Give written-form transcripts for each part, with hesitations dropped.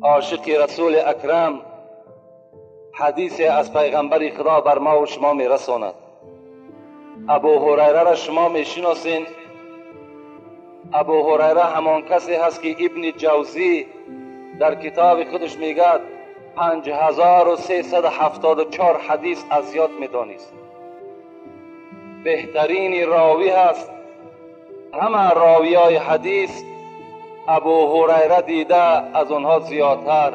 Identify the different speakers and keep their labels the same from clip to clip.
Speaker 1: عاشق رسول اکرم حدیث از پیغمبر خدا بر ما و شما میرساند. ابو هریره را شما میشناسین. ابو هریره همان کسی هست که ابن جوزی در کتاب خودش میگه 5374 حدیث از یاد میدانست. بهترین راوی هست. همه راویای حدیث ابو هریره دیده از آنها زیادتر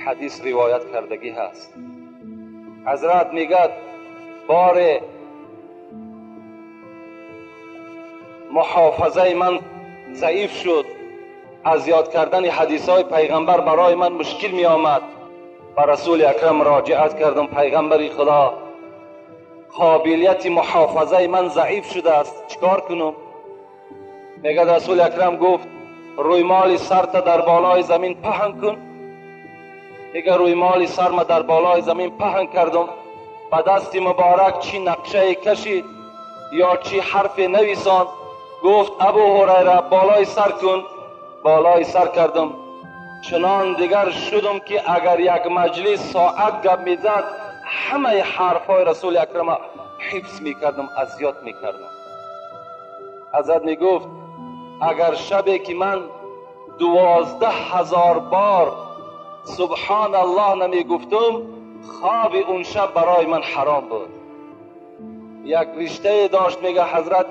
Speaker 1: حدیث روایت کردگی هست. حضرت میگه بار محافظه من ضعیف شد، از یاد کردن حدیث های پیغمبر برای من مشکل می آمد. به رسول اکرم مراجعت کردم، پیغمبر خدا قابلیت محافظه من ضعیف شده است، چیکار کنم؟ میگه رسول اکرم گفت رویمال سرت در بالای زمین پهن کن. میگه رویمال سرم در بالای زمین پهن کردم، به دست مبارک چی نقشه کشید یا چی حرف نویساند. گفت ابو هریره بالای سر کن. بالای سر کردم، چنان دیگر شدم که اگر یک مجلس ساعت گپ میزد همه حرفای رسول اکرم حفظ میکردم، از یاد میکردم. حضرت میگفت اگر شبی که من 12,000 بار سبحان الله نمیگفتم خواب اون شب برای من حرام بود. یک رشته داشت، میگه حضرت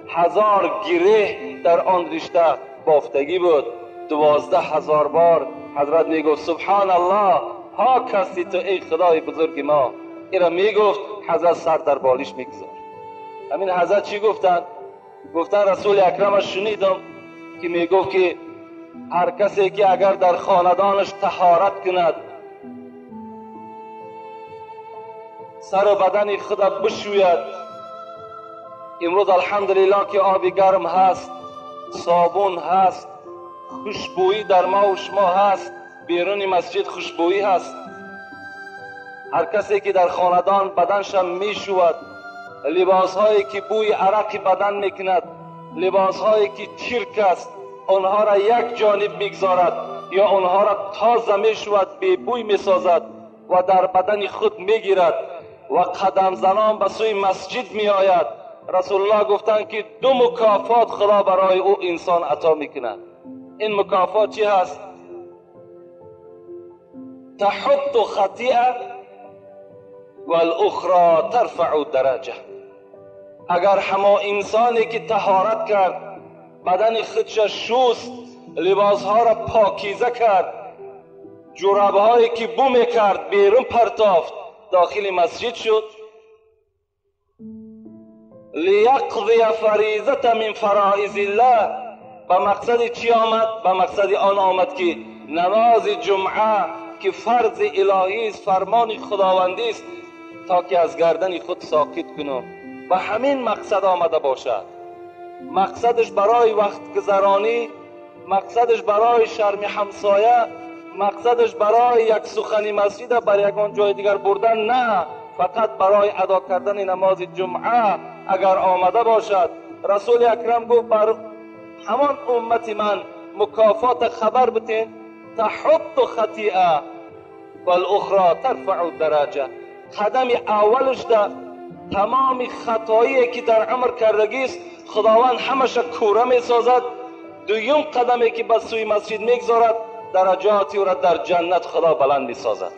Speaker 1: 1000 گره در آن رشته بافتگی بود. 12,000 بار حضرت میگفت سبحان الله پاک هستی تو ای خدای بزرگ ما. این را میگفت، حضرت سر در بالش میگذار. همین حضرت چی گفتن؟ گفتن رسول اکرم شنیدم که میگفت که هر کسی که اگر در خاندانش طهارت کند، سر و بدن خود بشوید. امروز الحمدلله که آب گرم هست، صابون هست، خوشبویی در ما و شما هست، بیرون مسجد خوشبویی هست. هر کسی که در خاندان بدنش میشود، لباسهایی که بوی عرق بدن میکند، لباسهایی که چرک است، آنها را یک جانب میگذارد یا آنها را تازه میشود، بی بوی میسازد و در بدن خود میگیرد و قدم زنان به سوی مسجد میآید. رسول الله گفتند که دو مکافات خدا برای او انسان عطا میکند. این مکافات چی هست؟ تحط خطیئه والاخرى ترفع درجه. اگر همه انسانی که طهارت کرد، بدن خودش شست، لباسها را پاکیزه کرد، جورابهایی که بو میکرد بیرون پرتافت، داخل مسجد شد، لیقضی فریضة من فرائض الله، به مقصد چی آمد؟ به مقصد آن آمد که نماز جمعه که فرض الهی است، فرمان خداوندی است، تا که از گردن خود ساقط کنم. به همین مقصد آمده باشد. مقصدش برای وقت گذرانی، مقصدش برای شرم همسایه، مقصدش برای یک سخنی مسجد بر یکان جای دیگر بردن نه، فقط برای ادا کردن نماز جمعه اگر آمده باشد. رسول اکرم گفت بر همان امت من مکافات خبر بتین، تحط خطیئه والاخرى ترفع درجه. قدم اولش ده تمام خطایی که در عمر کردگی است خداوند همش کوره می سازد. دویم قدمی که به سوی مسجد میگذارد درجاتی او را در جنت خدا بلند می سازد.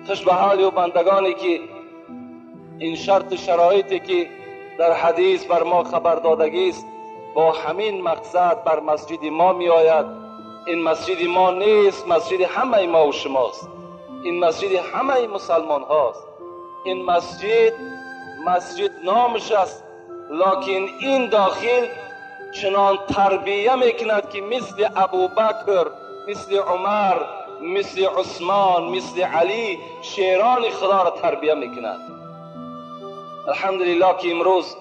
Speaker 1: خوش به حال و بندگانی که این شرط شرایطی که در حدیث بر ما خبر دادگی است با همین مقصد بر مسجد ما می آید. این مسجد ما نیست، مسجد همه ما و شماست. این مسجد همه مسلمان هاست. این مسجد مسجد نامش است، لکن این داخل چنان تربیه میکند که مثل ابوبکر، مثل عمر، مثل عثمان، مثل علی شیران خدا را تربیه میکند. الحمدلله که امروز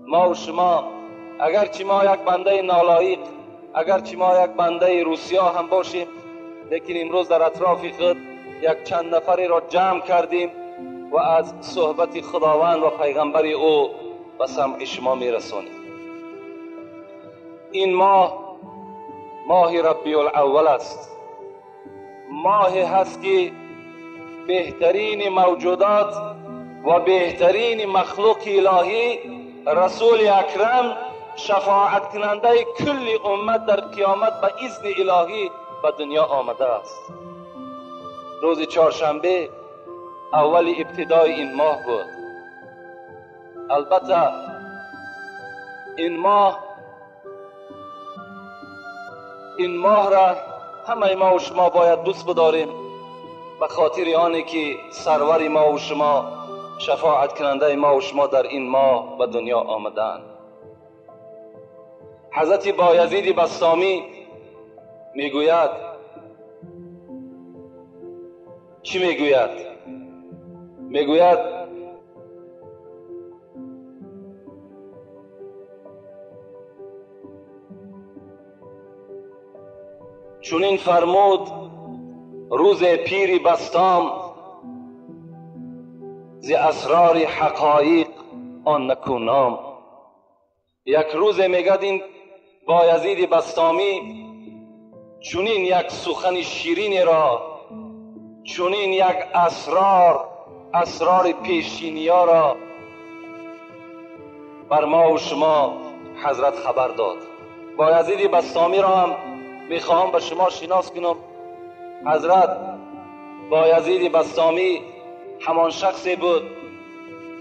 Speaker 1: ما و شما، اگرچه ما یک بنده نالایق، اگرچه ما یک بنده روسیا هم باشیم، لیکن امروز در اطراف خود یک چند نفری را جمع کردیم و از صحبت خداوند و پیغمبر او به سمع شما میرسانیم. این ماه، ماه ربیع الاول است. ماه هست که بهترین موجودات و بهترین مخلوق الهی رسول اکرم شفاعت کننده کل امت در قیامت به اذن الهی به دنیا آمده است. روز چهارشنبه اول ابتدای این ماه بود. البته این ماه را همه ما و شما باید دوست بداریم، به خاطر آنی که سرور ما و شما، شفاعت کننده ما و شما در این ماه به دنیا آمدند. حضرت بایزید بسطامی میگوید، چی میگوید؟ میگوید چنین فرمود روز پیری بسطام، ز اسرار حقایق آن نکو نام. یک روز میگد این بایزید بسطامی چنین یک سخن شیرین را، چنین یک اسرار پیشینیا را بر ما و شما حضرت خبر داد. بایزید بسطامی را هم میخواهم به شما شناس کنم. حضرت بایزید بسطامی همان شخصی بود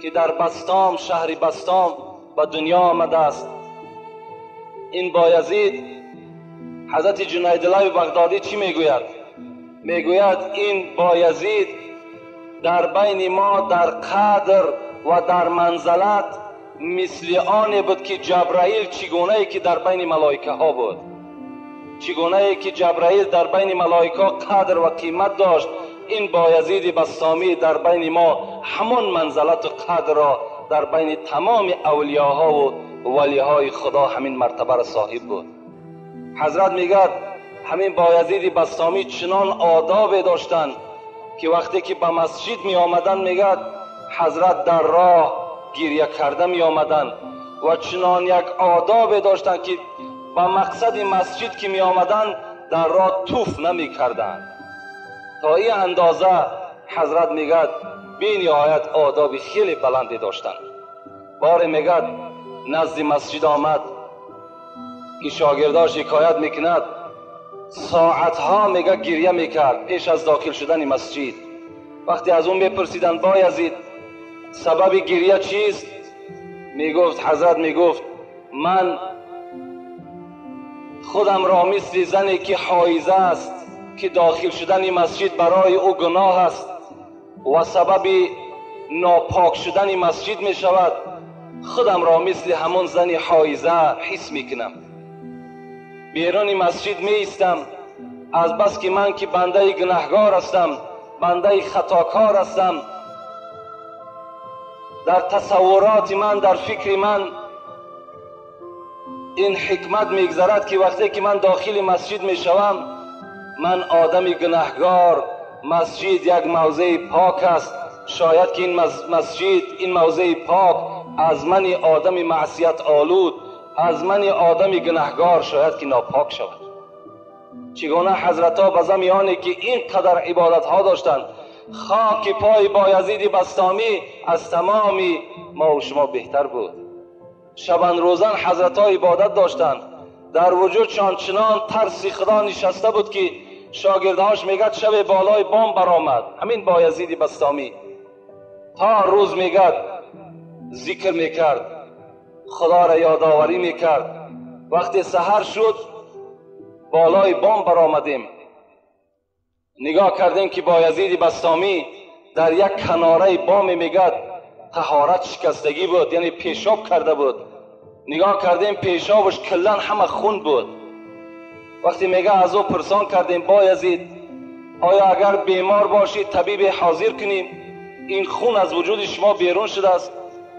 Speaker 1: که در بسطام، شهر بسطام به دنیا آمده است. این بایزید، حضرت جنیدالله بغدادی چی میگوید؟ میگوید این بایزید در بین ما در قدر و در منزلت مثل آن بود که جبرائیل چگونه ای که در بین ملائکه ها بود، چگونه ای که جبرائیل در بین ملائکه قدر و قیمت داشت، این بایزید بسطامی در بین ما همان منزلت و قدر را در بین تمام اولیاها و ولیهای خدا همین مرتبه را صاحب بود. حضرت میگد همین بایزید بسطامی چنان آداب داشتند که وقتی که به مسجد می آمدن، میگد حضرت در راه گریه کرده می آمدن و چنان یک آداب داشتند که به مقصد مسجد که می آمدن در راه توف نمی کردن. تا این اندازه حضرت میگد بی نهایت آداب خیلی بلندی داشتند. باره میگد نزد مسجد آمد که شاگرداش شکایت میکند، ساعتها میگه گریه میکرد پیش از داخل شدن مسجد. وقتی از اون میپرسیدن بایزید سبب گریه چیست؟ میگفت، حضرت میگفت من خودم را مثل زنی که حایزه است که داخل شدن مسجد برای او گناه است و سبب ناپاک شدن مسجد می شود، خودم را مثل همون زن حایزه حس می کنم. بیرون مسجد می ایستم، از بس که من که بنده گناهگار هستم، بنده خطاکار هستم، در تصورات من، در فکر من این حکمت میگذرد که وقتی که من داخل مسجد میشوم، من آدم گناهگار، مسجد یک موضع پاک است، شاید که این مسجد، این موضع پاک از من آدم معصیت آلود، از من آدم گناهگار شاید که ناپاک شود. چگونه حضرت ها به زمیانی که اینقدر عبادت ها داشتند، خاک پای بایزید بسطامی از تمامی ما و شما بهتر بود. شبان روزان حضرت ها عبادت داشتند، در وجودشان چنان ترس خدا نشسته بود که شاگردهاش میگد شب بالای بام برآمد همین بایزید بسطامی، تا روز میگد ذکر میکرد، خدا را یادآوری میکرد. وقتی سحر شد بالای بام برآمدیم، نگاه کردیم که بایزید بسطامی در یک کناره بام میگد طهارت شکستگی بود، یعنی پیشاب کرده بود. نگاه کردیم پیشابش کلا همه خون بود. وقتی میگه از او پرسان کردیم بایزید آیا اگر بیمار باشید طبیب حاضر کنیم، این خون از وجود شما بیرون شده است؟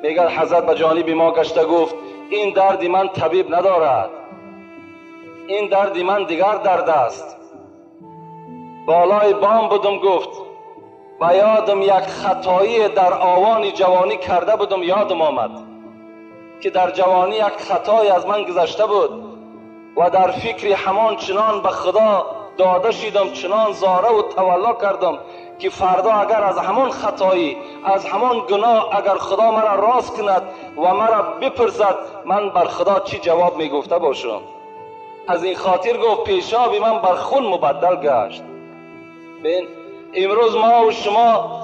Speaker 1: میگه حضرت به جانب ما گشته گفت این درد من طبیب ندارد، این درد من دیگر درد است. بالای بام بودم، گفت به یادم یک خطایی در آوان جوانی کرده بودم، یادم آمد که در جوانی یک خطایی از من گذشته بود. و در فکر همان چنان به خدا داده شدم، چنان زاره و تولا کردم که فردا اگر از همان خطایی، از همان گناه اگر خدا مرا راست کند و مرا بپرسد، من بر خدا چی جواب میگفته باشم؟ از این خاطر گفت پیشاب من بر خون مبدل گشت. ببین امروز ما و شما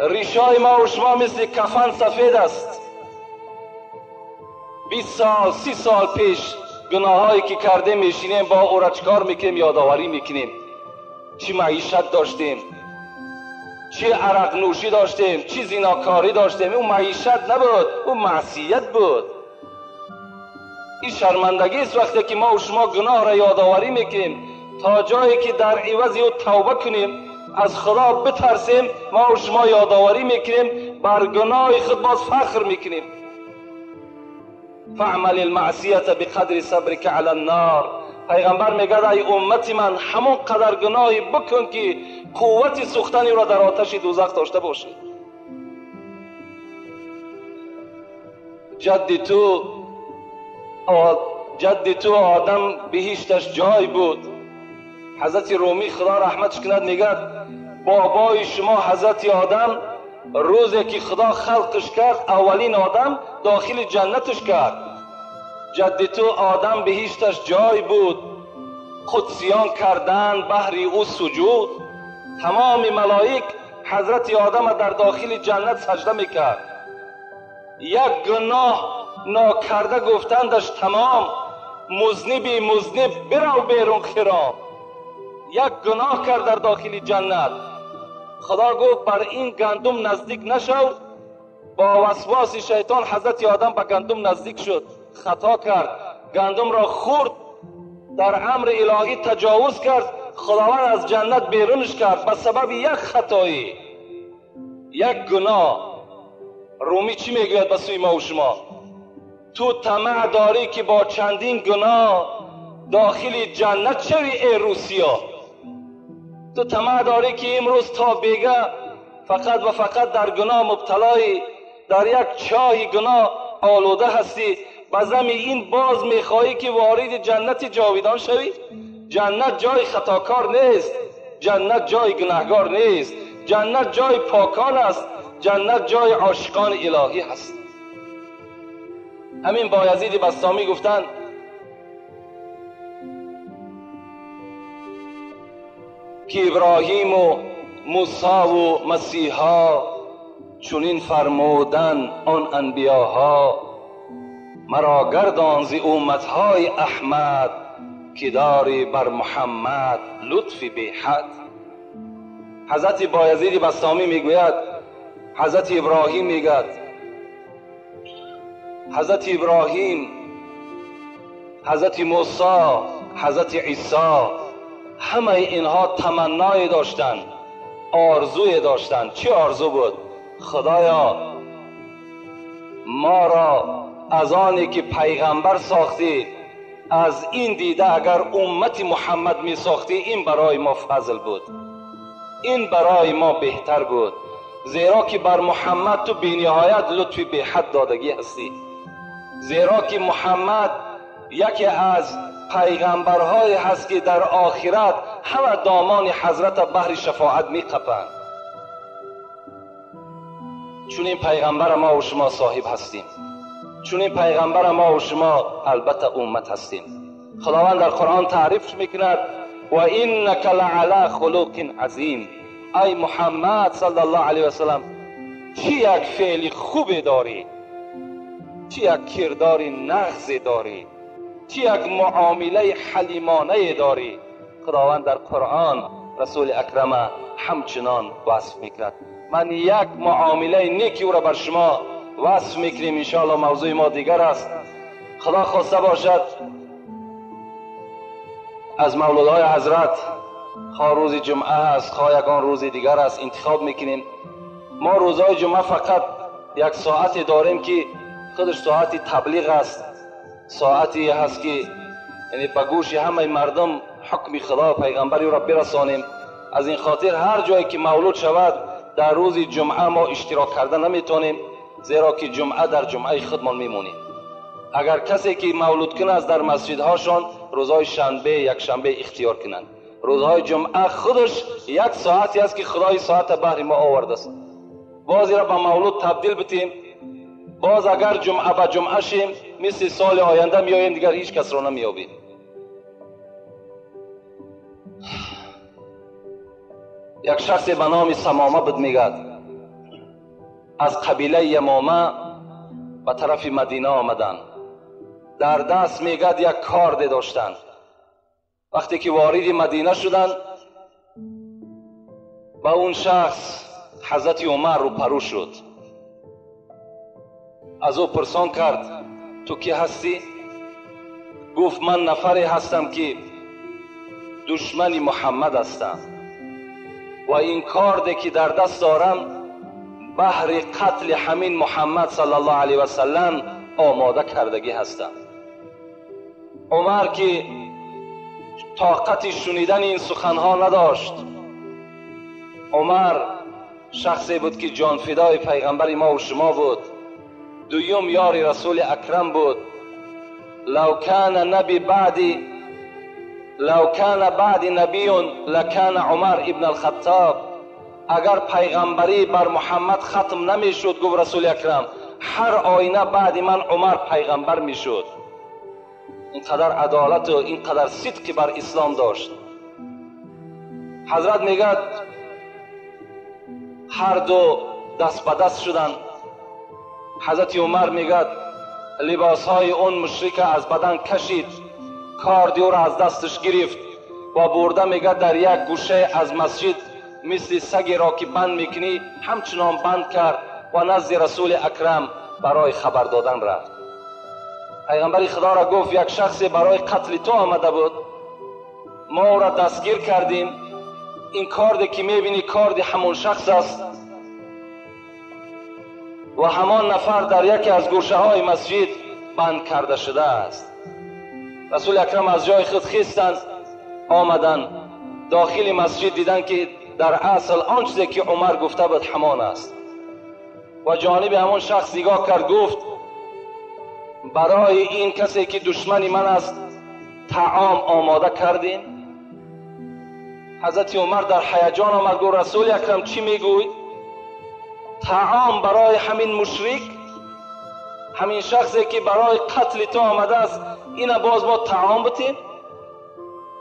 Speaker 1: ریشای ما و شما مثل کفن سفید است. 20 سال 30 سال پیش گناهایی که کرده میشینیم با او را چکار میکنیم؟ یادآوری میکنیم. چی معیشت داشتیم، چی عرق نوشی داشتیم، چی زیناکاری داشتیم. او معیشت نبود، او معصیت بود. این شرمندگی است وقتی که ما و شما گناه را یادآوری میکنیم تا جایی که در عوض او توبه کنیم، از خدا بترسیم. ما و شما یادآوری میکنیم، بر گناه خود باز فخر میکنیم. فعمل المعصیت بقدر صبرک علی النار. پیغمبر میگه ای امت من، همون قدر گناهی بکن که قوت سوختنی را در آتش دوزخ داشته باشی. جد تو آدم بهشتش جای بود. حضرت رومی خدا رحمتش کند میگه بابای شما حضرت آدم روزی که خدا خلقش کرد، اولین آدم داخل جنتش کرد. جد تو آدم بهشتش جای بود، قدسیان کردن بهر او سجود. تمام ملائک حضرت آدم در داخل جنت سجده میکرد. یک گناه ناکرده گفتندش تمام، مذنبی مذنب برو بیرون خرام. یک گناه کرد در داخل جنت، خدا گفت بر این گندم نزدیک نشو. با وسواس شیطان حضرت آدم به گندم نزدیک شد، خطا کرد، گندم را خورد، در امر الهی تجاوز کرد، خداوند از جنت بیرونش کرد به سبب یک خطایی، یک گناه. رومی چی میگوید به سوی ما و شما؟ تو طمع داری که با چندین گناه داخل جنت شوی ای روسیا. تو طمع داری که امروز تا بیگه فقط و فقط در گناه مبتلایی، در یک چاه گناه آلوده هستی، به زمین این باز میخواهی که وارد جنت جاویدان شوی؟ جنت جای خطاکار نیست، جنت جای گناهگار نیست، جنت جای پاکان است، جنت جای عاشقان الهی هست. همین بایزید بسطامی گفتند که ابراهیم و موسی و مسیحا چنین فرمودن آن انبیاها، مرا گردان ز امتهای احمد که داری بر محمد لطف بی حد. حضرت بایزید بسطامی میگوید، حضرت ابراهیم میگوید، حضرت ابراهیم، حضرت موسی، حضرت عیسی، همه اینها تمنای داشتند، آرزوی داشتند. چی آرزو بود؟ خدایا ما را از آنی که پیغمبر ساختی، از این دیده اگر امت محمد می ساختی، این برای ما فضل بود، این برای ما بهتر بود، زیرا که بر محمد تو بی‌نهایت لطف بی حد دادگی هستی، زیرا که محمد یکی از پیغمبرهای هست که در آخرت همه دامان حضرت بهر شفاعت می قپند. چون این پیغمبر ما و شما صاحب هستیم، چون این پیغمبر ما و شما البته امت هستیم. خداوند در قرآن تعریف میکند و انک لعلی خلق عظیم. ای محمد صلی الله علیه و سلم، چی یک فعل خوب داری، چی یک کردار نغز داری، چی یک معامله حلیمانه داری. خداوند در قرآن رسول اکرم همچنان وصف میکند. من یک معامله نیکی او را بر شما وصف میکنیم. انشاءالله موضوع ما دیگر است. خدا خواسته باشد از مولودهای حضرت، خواه روز جمعه است خواه یگان روز دیگر است، انتخاب میکنیم. ما روزهای جمعه فقط یک ساعت داریم که خودش ساعت تبلیغ است، ساعتی هست که یعنی به گوش همه مردم حکم خدا و پیغمبری را برسانیم. از این خاطر هر جایی که مولود شود در روز جمعه ما اشتراک کرده نمیتونیم، زیرا که جمعه در جمعه خودمان میمونیم. Агар касе ки мавлуд кунад дар масҷидҳошон рӯзҳои шанбе, якшанбе ихтиёр кунанд. Рӯзҳои ҷумъа худаш як соате аст ки Худои соата баҳри мо овардааст. Боз ира ба мавлуд табдил битем, боз агар ҷумъа ба ҷумъа шем, мисли соли оянда меоем, дигар ҳеҷ касро намеёбем. Як шахсе ба номи Самома буд, мегӯяд, аз қабилаи Ямома ба тарафи Мадина омаданд. Дар даст, мегӯяд, як корде доштанд. Вақте ки вориди Мадина шуданд, ба он шахс ҳазрати Умар рӯпарӯ шуд. Аз ӯ пурсон кард: ту кӣ ҳастӣ? Гуфт: ман нафаре ҳастам ки душмани Муҳаммад ҳастам ва ин корде ки дар даст дорам баҳри қатли ҳамин Муҳаммад саллаллоҳу алайҳи васаллам омода кардагӣ ҳастам. Умар ки тоқати шунидани ин суханҳо надошт, Умар шахсе буд ки ҷонфидои пайғамбари мо ва шумо буд, дуюм ёри расули акрам буд. Лав кана наби баъди лав кана баъди набиюн лакана Умар ибн алхаттоб. Агар пайғамбарӣ бар Муҳаммад хатм намешуд, гуфт расули акрам, ҳар оина баъди ман Умар пайғамбар мешуд. Ин қадар адолату ин қадар сидқи бар ислом дошт. Ҳазрат мегӯяд, ҳар ду даст ба даст шуданд. Ҳазрати Умар мегӯяд, либосҳои он мушрика аз бадан кашид, корди ӯро аз дасташ гирифт ва бурда, мегӯяд, дар як гӯшае аз масҷид мисли сагеро ки банд мекунӣ ҳамчунон банд кард ва назди расули акрам барои хабар додан рафт. Пайғамбари Худоро гуфт: як шахсе барои қатли ту омада буд, мо ӯро дастгир кардем. Ин корде ки мебинӣ корди ҳамон шахс аст ва ҳамон нафар дар яке аз гӯшаҳои масҷид банд карда шудааст. Расули акрам аз ҷои худ хистанд, омаданд дохили масҷид, диданд ки дар асл он чизе ки Умар гуфта буд ҳамон аст. Ва ҷониби ҳамон шахс нигоҳ кард, гуфт: барои ин касе ки душмани ман аст таом омода кардем? Ҳазрати Умар дар ҳаяҷон омад, гуфт: расули акрам, чӣ мегӯй? Таом барои ҳамин мушрик, ҳамин шахсе ки барои қатли ту омадааст, ина боз мо таом бутем?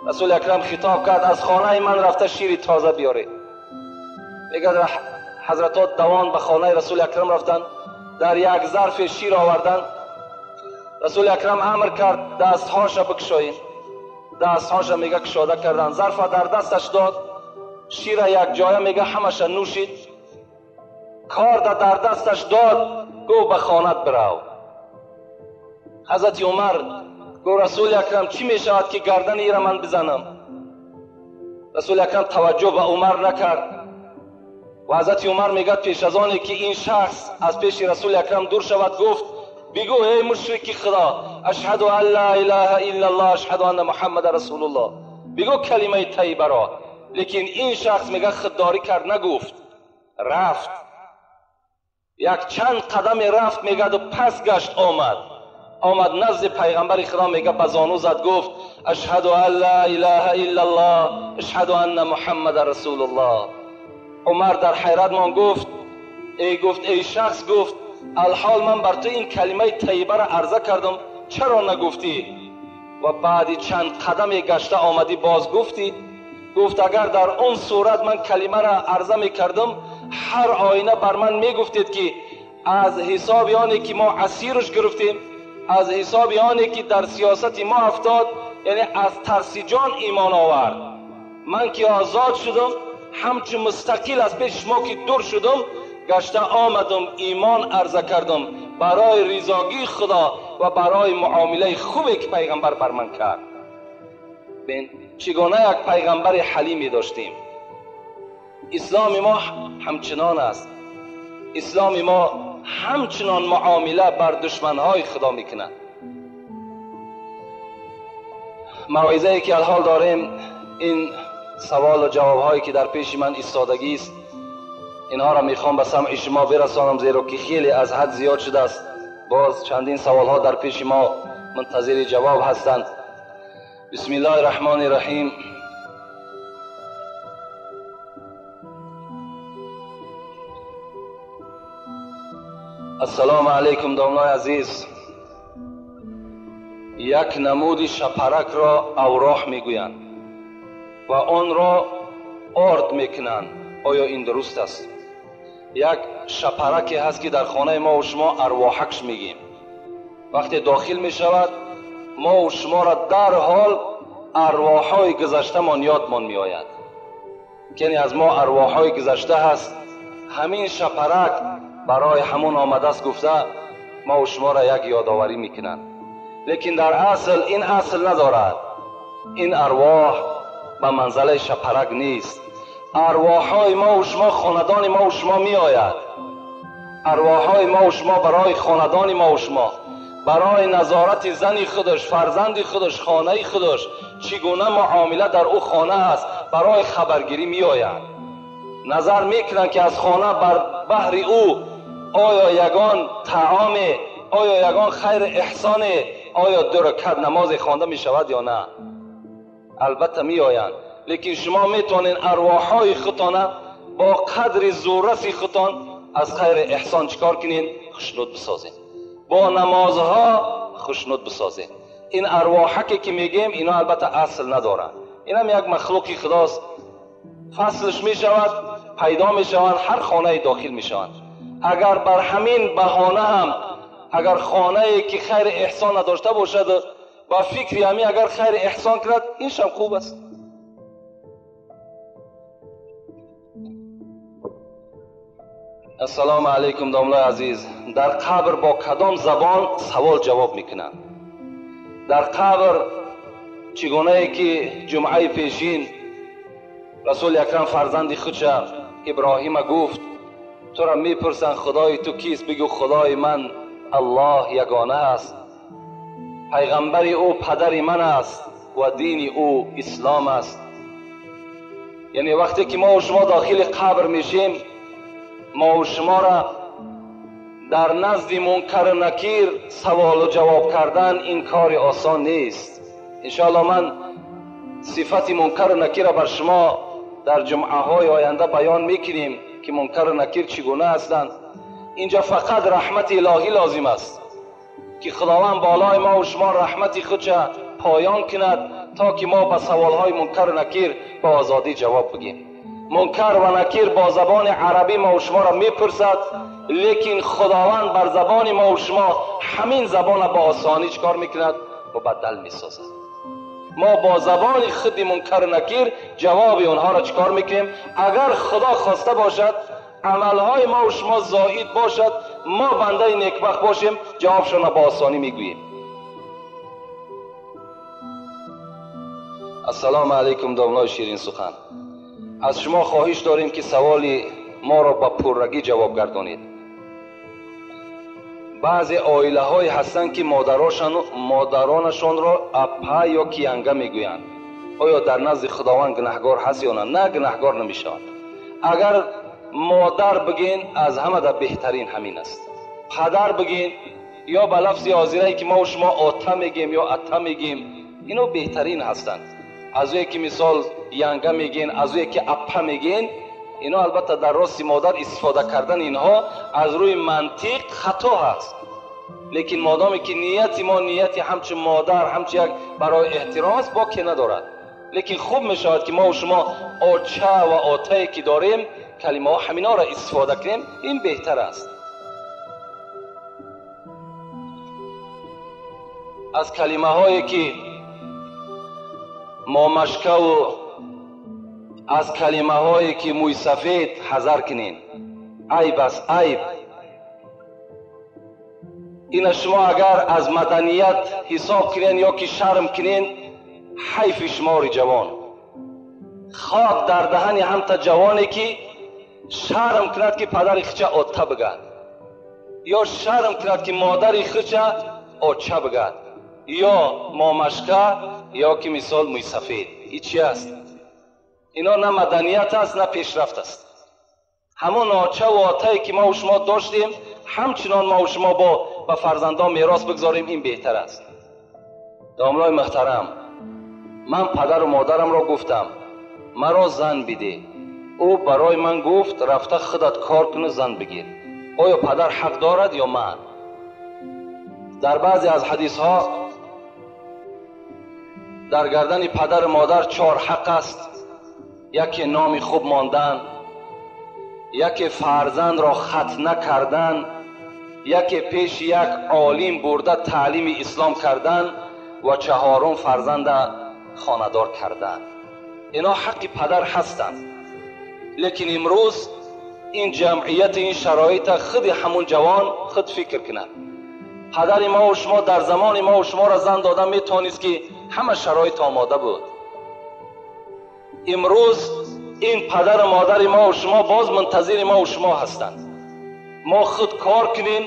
Speaker 1: Расули акрам хитоб кард: аз хонаи ман рафта шири тоза биёред. Мегӯяд, ҳазратот давон ба хонаи расули акрам рафтанд, дар як зарфе шир оварданд. Расули акрам амр кард: дастҳоша бикушоед. Дастҳоша, мега, кушода карданд, зарфа дар дасташ дод, шира якҷоя, мега, ҳамаша нӯшид, корда дар дасташ дод, гуфт: ба хонат бирав. Ҳазрати Умар гуфт: расули акрам, чӣ мешавад ки гардани ира ман бизанам? Расули акрам таваҷҷӯҳ ба Умар накард ва ҳазрати Умар мегӯяд, пеш аз оне ки ин шахс аз пеши расули акрам дур шавад, гуфт: бигӯ эй мушрики Худо, ашҳаду ан ла илаҳа иллаллоҳ, ашҳаду анна муҳаммада расулуллоҳ, бигӯ калимаи тайибаро. Лекин ин шахс, мегӯяд, худдорӣ кард, нагуфт, рафт. Як чанд қадаме рафт, мегӯяд, пас гашт омад. Омад назди пайғамбари Худо, мегӯяд, ба зону зад, гуфт: ашҳаду ан ла илаҳа иллаллоҳ, ашҳаду анна муҳаммада расулуллоҳ. Умар дар ҳайрат мон, гуфт: эй, гуфт, эй шахс, гуфт, алҳол ман бар ту ин калимаи тайибаро арза кардам, чаро нагуфтӣ? Ва баъди чанд қадаме гашта омадӣ боз гуфтӣ. Гуфт: агар дар он сурат ман калимаро арза мекардам, ҳар оина бар ман мегуфтед ки аз ҳисоби оне ки мо асираш гирифтем, аз ҳисоби оне ки дар сиёсати мо афтод, яъне аз тарси ҷон имон овард. Ман ки озод шудам, ҳамчун мустақил аз пеши шумо ки дур шудам, гашта омадам, имон арза кардам барои ризогии Худо ва барои муомилаи хубе ки пайғамбар бар ман кард. Бин, чӣ гуна як пайғамбари ҳалиме доштем. Исломи мо ҳамчунон аст. Исломи мо ҳамчунон муомила бар душманҳои Худо мекунад. Мавъизае ки алҳол дорем, ин савол ва ҷавобҳое ки дар пеши ман истодагист, инҳоро мехоҳам ба самъи шумо бирасонам, зеро ки хеле аз ҳад зиёд шудааст. Боз чандин саволҳо дар пеши мо мунтазири ҷавоб ҳастанд. Бисмиллоҳи раҳмони раҳим. Ассалому алайкум домлои азиз. Як намуди шапаракро авроҳ мегӯянд ва онро орд мекунанд. Оё ин дуруст аст? Як шапараке ҳаст ки дар хонаи мо шумо арвоҳакш мегӯем. Вақте дохил мешавад, мо шуморо дарҳол арвоҳҳои гузаштамон ёдмон меояд. Яъне аз мо арвоҳҳои гузашта ҳаст. Ҳамин шапарак барои ҳамон омадааст гуфта мо шуморо як ёдоварӣ мекунанд. Лекин дар асл ин асл надорад. Ин арвоҳ ба манзалаи шапарак нест. Арвоҳҳои мо шумо хонадони мо шумо меояд. Арвоҳҳои мо шумо барои хонадони мо шумо, барои назорати зани худаш, фарзанди худаш, хонаи худаш, чӣ гуна муомила дар ӯ хона аст, барои хабаргирӣ меояд. Назар мекунанд ки аз хона бар баҳри ӯ оё ягон таоме, оё ягон хайр эҳсоне, оё ду ракат намозе хонда мешавад ё на. Албатта меоянд. Лекин шумо метавонед арвоҳҳои худтона бо қадри зурраси худтон аз хайр эҳсон чикор кунед? Хушнуд бисозед. Бо намозҳо хушнуд бисозед. Ин арвоҳаке ки мегӯем, ино албатта асл надоранд. Инам як махлуқи худост. Фаслш мешавад, пайдо мешаванд, ҳар хонае дохил мешаванд. Агар бар ҳамин баҳона ҳам агар хонае ки хайр эҳсон надошта бошад, ба фикри ҳамин агар хайр эҳсон кунад, иншам хуб аст. Ассалому алайкум домлои азиз. Дар қабр бо кадом забон савол ҷавоб мекунанд? Дар қабр чӣ гунае ки ҷумъаи пешин расули акрам фарзанди худша Иброҳима гуфт: тура мепурсанд худои ту кист? Бигӯ худои ман Аллоҳ ягона аст, пайғамбари ӯ падари ман аст ва дини ӯ ислом аст. Яъне вақте ки мо шумо дохили қабр мешем, мо шуморо дар назди мункару накир саволу ҷавоб кардан ин кори осон нест. Иншоаллоҳ ман сифати мункару накирро бар шумо дар ҷумъаҳои оянда баён мекунем ки мункару накир чӣ гуна ҳастанд. Инҷа фақат раҳмати илоҳӣ лозим аст ки худованд болои мо шумо раҳмати худша поён кунад то ки мо ба саволҳои мункару накир ба озодӣ ҷавоб бигем. Мункар ва накир бо забони арабӣ мо шуморо мепурсад, лекин худованд бар забони мо шумо ҳамин забонро ба осонӣ чикор мекунад? Мубаддал месозад. Мо бо забони худи мункару накир ҷавоби онҳоро чикор мекунем? Агар худо хоста бошад, амалҳои мо шумо зоид бошад, мо бандаи некбахт бошем, ҷавобшонро ба осонӣ мегӯем. Ассалому алайкум домлои ширин сухан. Аз шумо хоҳиш дорем ки саволи моро ба пуррагӣ ҷавоб гардонед. Баъзе оилаҳое ҳастанд ки модаронашонро апа ё киянга мегӯянд. Оё дар назди худованд гунаҳгор ҳаст ё на? На, гунаҳгор намешавад. Агар модар бигӯен, аз ҳамада беҳтарин ҳамин аст. Падар бигӯен ё ба лафзи ҳозирае ки мо шумо ота мегӯем ё ата мегӯем, ино беҳтарин ҳастанд. Аз ӯе ки мисол янга мегӯен, аз ӯе ки аппа мегӯен, ино албатта дар рости модар истифода кардан инҳо аз рӯи мантиқ хато ҳаст. Лекин модоме ки нияти мо нияти ҳамчун модар, ҳамчун як барои эҳтиром аст, боке надорад. Лекин хуб мешавад ки мо шумо оча ва отае ки дорем, калимаҳо ҳаминҳоро истифода кунем, ин беҳтар аст. Аз калимаҳое ки момашкаву аз калимаҳое ки мӯйсафед ҳазар кунед. Айб аст, айб. Ина шумо агар аз маданият ҳисоб кунед ё ки шарм кунед, ҳайфи шумори ҷавон. Хок дар даҳани ҳамта ҷавоне ки шарм кунад ки падари худша ота бигад, ё шарм кунад ки модари худша оча бигад, ё момашка, ё ки мисол мӯйсафед. Ин чи аст? Ино на маданият аст, на пешрафт аст. Ҳамон очаву отае ки мо шумо доштем, ҳамчунон мо шумо бо ба фарзандон мерос бигзорем, ин беҳтар аст. Домлои муҳтарам, ман падару модарамро гуфтам маро зан биде. Ӯ барои ман гуфт рафта худат кор куну зан бигир. Оё падар ҳақ дорад ё ман? Дар баъзе аз ҳадисҳо дар гардани падару модар 4 ҳақ аст. Яке номи хуб мондан, яке фарзандро хатна кардан, яке пеши як олим бурда таълими ислом кардан ва чаҳорум фарзанда хонадор кардан. Ино ҳаққи падар ҳастанд. Лекин имрӯз ин ҷамъият, ин шароита худи ҳамун ҷавон худ фикр кунад. Падари мо ва шумо дар замони мо ва шуморо зан дода метавонист ки ҳама шароит омода буд. Имрӯз ин падару модари мо ва шумо боз мунтазири мо ва шумо ҳастанд. Мо худ кор кунем,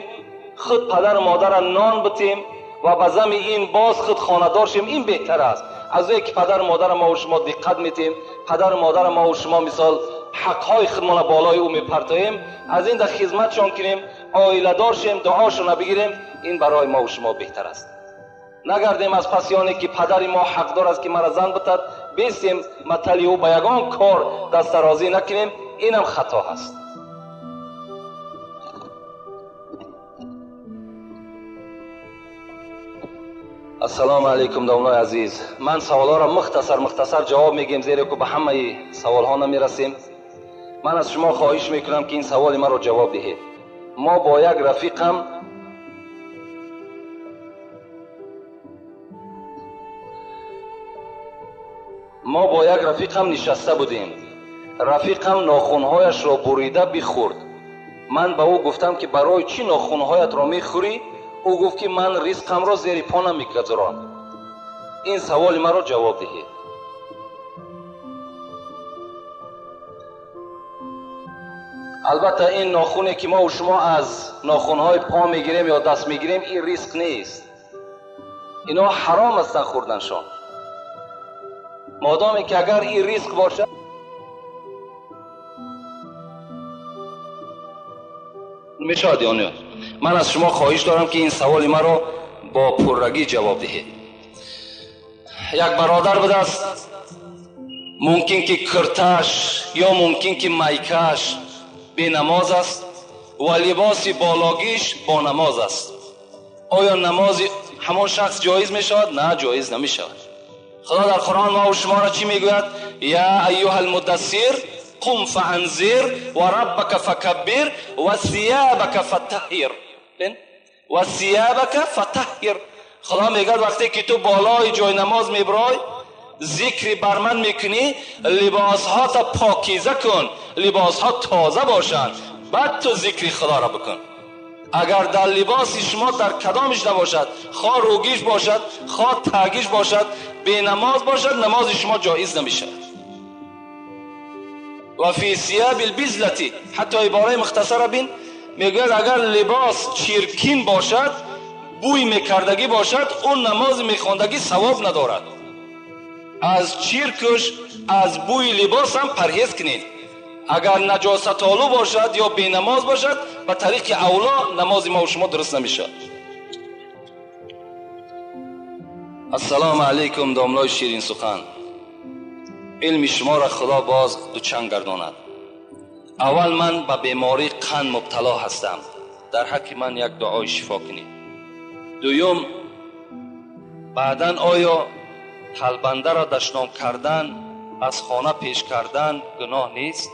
Speaker 1: худ падару модарро нон битем ва ба зами ин боз худ хонадор шем, ин беҳтар аст. Аз ое ки падару модарро мо ва шумо диққат метем, падару модарро мо ва шумо мисол ҳақҳои худмонро болои ӯ мепартоем, аз ин дар хизматшон кунем, оиладор шем, дуошонро бигирем, ин барои мо ва шумо беҳтар аст. Нагардем аз паси оне ки падари мо ҳақдор аст ки мара зан битад, бесем матали ӯ ба ягон кор дастдарозӣ накунем, инам хато ҳаст. Ассалому алайкум домлои азиз. Ман саволҳоро мухтасар мухтасар ҷавоб мегӯем, зеро ки ба ҳамаи саволҳо намерасем. Ман аз шумо хоҳиш мекунам ки ин саволи маро ҷавоб диҳед. Мо бо як рафиқам нишаста будем. Рафиқам нохунҳояшро бурида бихӯрд. Ман ба ӯ гуфтам ки барои чӣ нохунҳоятро мехӯрӣ? Ӯ гуфт ки ман ризқамро зери по намегузорам. Ин саволи маро ҷавоб диҳед. Албатта ин нохуне ки мо шумо аз нохунҳои по мегирем ё даст мегирем, ин ризқ нест. Ино ҳаром ҳастанд хӯрданшон. Модоме ки агар ин ризқ бошад, мешавад ё не? Ман аз шумо хоҳиш дорам ки ин саволи маро бо пуррагӣ ҷавоб диҳед. Як бародар будааст, мумкин ки кирташ ё мумкин ки майкаш бенамоз аст ва либоси бологиш бонамоз аст. Оё намози ҳамон шахс ҷоиз мешавад? На, ҷоиз намешавад. Худо дар Қуръон мо шуморо чӣ мегӯяд? Я айюҳал муддассир қум фаанзир ва раббака факаббир ва сиябака фатаҳҳир. Ва сиябака фатаҳҳир. Худо мегӯяд вақте ки ту болои ҷои намоз мебарой, зикри бар ман мекунӣ, либосҳота покиза кун, либосҳо тоза бошанд, баъд ту зикри худоро бикун. Агар дар либоси шумо дар кадомиш набошад, хоҳ рӯгиш бошад, хоҳ тагиш бошад, бенамоз бошад, намози шумо ҷоиз намешавад. Ва фи сияби лбизлати, ҳатто ибораи мухтасара бин, мегӯяд агар либос чиркин бошад, бӯй мекардагӣ бошад, он намози мехондагӣ савоб надорад. Аз чиркуш, аз бӯи либос ҳам парҳез кунед. Агар наҷосатолу бошад ё бенамоз бошад, ба тариқи авло намози мо шумо дуруст намешавад. Ассалому алайкум домлои ширинсухан. Илми шуморо Худо боз дучанд гардонад. Аввал ман ба бемории қанд мубтало ҳастам. Дар ҳаққи ман як дуои шифо кунед. Дуюм, баъдан оё талбандаро дашном кардан, аз хона пеш кардан гуноҳ нест?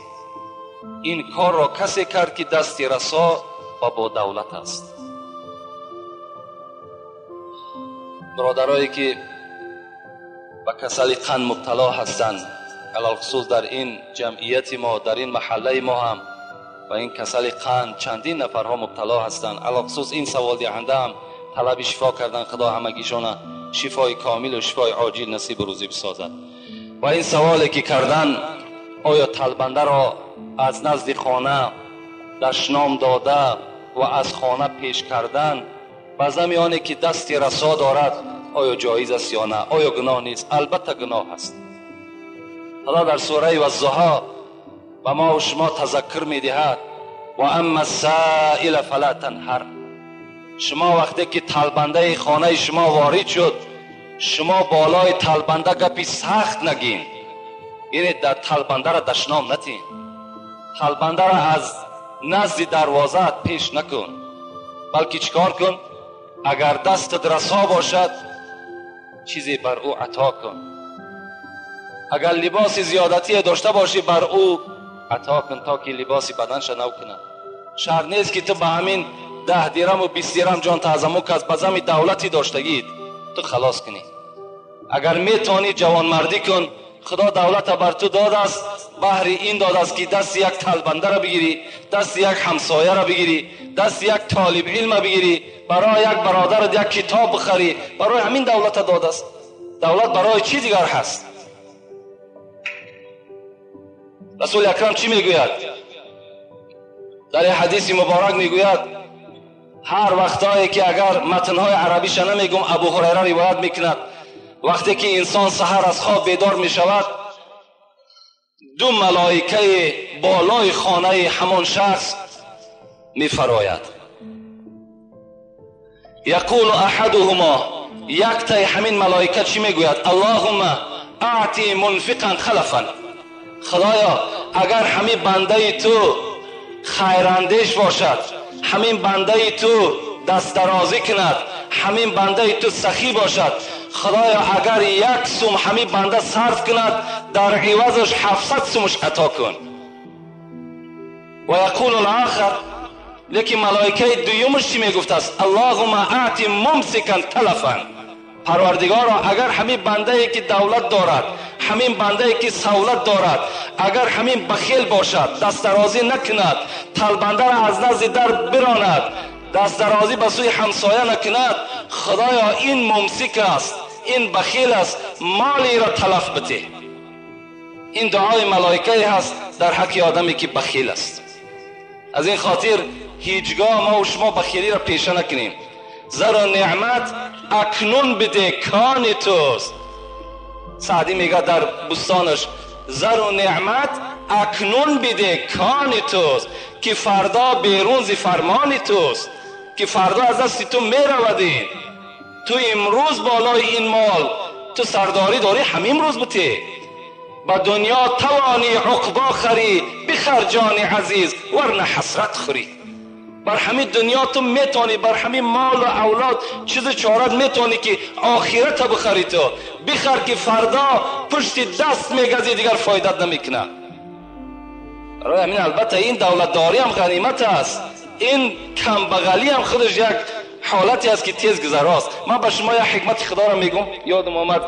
Speaker 1: Ин корро касе кард ки дасти расо ва бо давлат аст. Бародарое ки ба касали қанд мубтало ҳастанд, алалхусус дар ин ҷамъияти мо, дар ин маҳаллаи мо ҳам ба ин касали қанд чандин нафарҳо мубтало ҳастанд. Алалхусус ин саволдиҳанда ҳам талаби шифо кардан, Худо ҳамагишона шифои комилу шифои оҷил насибу рӯзӣ бисозад. Ва ин саволе ки кардан, оё талбандаро аз назди хона дашном дода ва аз хона пеш кардан ба зами оне ки дасти расо дорад, оё ҷоиз аст ё на? Оё гуноҳ нест? Албатта гуноҳ аст. Худо дар сураи Ваззуҳо ба мо ва шумо тазаккур медиҳад. و اما السائل فلا تنهر. شما وقتی که تلبنده خانه شما وارد شد، شما بالای تلبنده گپی سخت نگین، یعنی در تلبنده را دشنام نتین، تلبنده را از نزد دروازه پیش نکن، بلکه چیکار کن؟ اگر دستت رسا باشد چیزی بر او عطا کن، اگر لباس زیادتی داشته باشی بر او عطا کن تا که لباس بدنش نو کنه. شرط نیست که تو به همین 10 درم و 20 درم جان تعظمو که از بزم دولتی داشتگید تو خلاص کنی. اگر میتونی جوانمردی کن، خدا دولت بر تو داد است، بهر این داد است که دست یک تلبنده را بگیری، دست یک همسایه را بگیری، دست یک طالب علم بگیری، برای یک برادر یک کتاب بخری. برای همین دولت داد است. دولت برای چی دیگر هست؟ رسول اکرم چی میگوید؟ در حدیث مبارک میگوید هر وقتایی که اگر متنهای عربیش نمیگم، ابو هریره روایت میکند، وقتی که انسان سحر از خواب بیدار میشود، دو ملائکه بالای خانه همان شخص میفراید. یقول احدهما، یک تای همین ملائکه چی میگوید؟ اللهم اعطی منفقا خلفا. خدایا اگر همین بنده تو خیراندیش باشد، همین بنده تو دست درازی کند، همین بنده تو سخی باشد، خدایا اگر یک سوم همین بنده صرف کند، در عوضش 700 سومش عطا کن. و یقول الاخر، لیکن ملائکه دویمش چی میگفت است؟ اللهم اعطی ممسکا تلفا. پروردگارا اگر همین بنده ای که دولت دارد، همین بنده ای که سولت دارد، اگر همین بخیل باشد، دست درازی نکند، تلبنده را از نزد در براند، دست درازی به سوی همسایه نکند، خدایا این ممسک است، این بخیل است، مالی را تلف بده. این دعای ملائکه هست در حق آدمی که بخیل است. از این خاطر هیچگاه ما و شما بخیلی را پیشه نکنیم. زر نعمت اکنون بده کان توست. سعدی میگه در بستانش زر و نعمت اکنون بده کان توست، که فردا بیرون ز فرمان توست، که فردا از دست تو میرودین. تو امروز بالای این مال تو سرداری داری، همین روز بته. با دنیا توانی عقبا خری، بخر جان عزیز ورنه حسرت خوری. بر همین دنیا تو میتونی، بر همین مال و اولاد چیز چارت میتونی که آخرت بخری، تو بخر که فردا پشت دست میگزی دیگر فایدت نمیکنه. برای همین البته این دولتداری هم غنیمت است، این کمبغلی هم خودش یک حالتی است که تیز گذراست. من به شما یک حکمت خدا را میگم، یادم آمد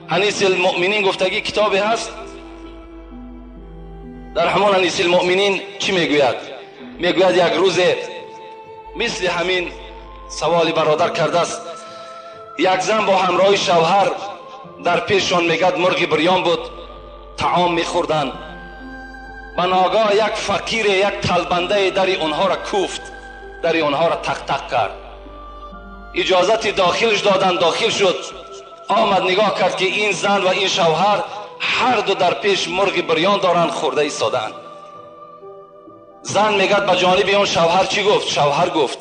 Speaker 1: انیس المؤمنین گفتگی کتابی هست. در همان انیس المؤمنین چی میگوید؟ میگوید یک روز مثل همین سوالی برادر کرده است، یک زن با همراه شوهر در پیششان میگد مرغ بریان بود، طعام میخوردن. به ناگاه یک فقیر، یک تلبنده در اونها را کوفت، در اونها را تق تق کرد. اجازت داخلش دادن، داخل شد. آمد نگاه کرد که این زن و این شوهر هر دو در پیش مرغ بریان دارند، خورده ایستادند. زن میگد به جانب اون شوهر چی گفت؟ شوهر گفت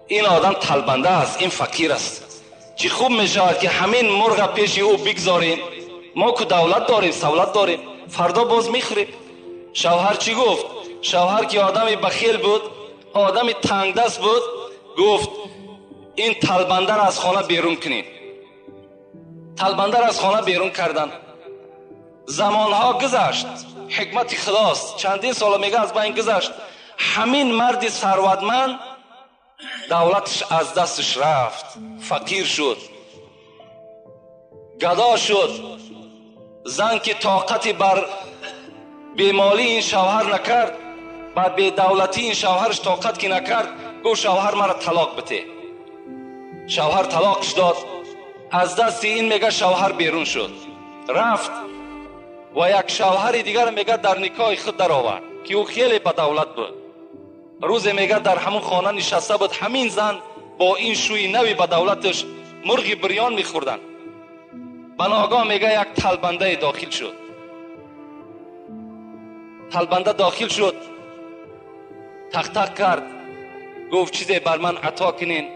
Speaker 1: این آدم تلبنده است، این فقیر است، چی خوب میشود که همین مرغ پیش او بگذاریم، ما که دولت داریم، سولت داریم، فردا باز میخوریم. شوهر چی گفت؟ شوهر که آدمی بخیل بود، آدمی تنگ دست بود، گفت این تلبنده را از خانه بیرون کنیم. تلبنده را از خانه بیرون کردن. زمانها گذشت، حکمت خداست، چندین سال میگه از بین گذشت. همین مرد ثروتمند دولتش از دستش رفت، فقیر شد، گدا شد. زن که طاقتی بر بیمالی این شوهر نکرد، بر بیدولتی این شوهرش طاقت که نکرد، گفت شوهر مرا طلاق بده. شوهر طلاقش داد. از دست این میگه شوهر بیرون شد، رفت و یک شوهر دیگر میگه در نکاح خود در آورد که او خیلی به دولت بود. روز میگه در همون خانه نشسته بود، همین زن با این شوی نوی به دولتش مرغ بریان میخوردن. بناگاه میگه یک تلبنده داخل شد. تلبنده داخل شد، Тақ-тақ кард, гуфт чизе бар ман ато кунин.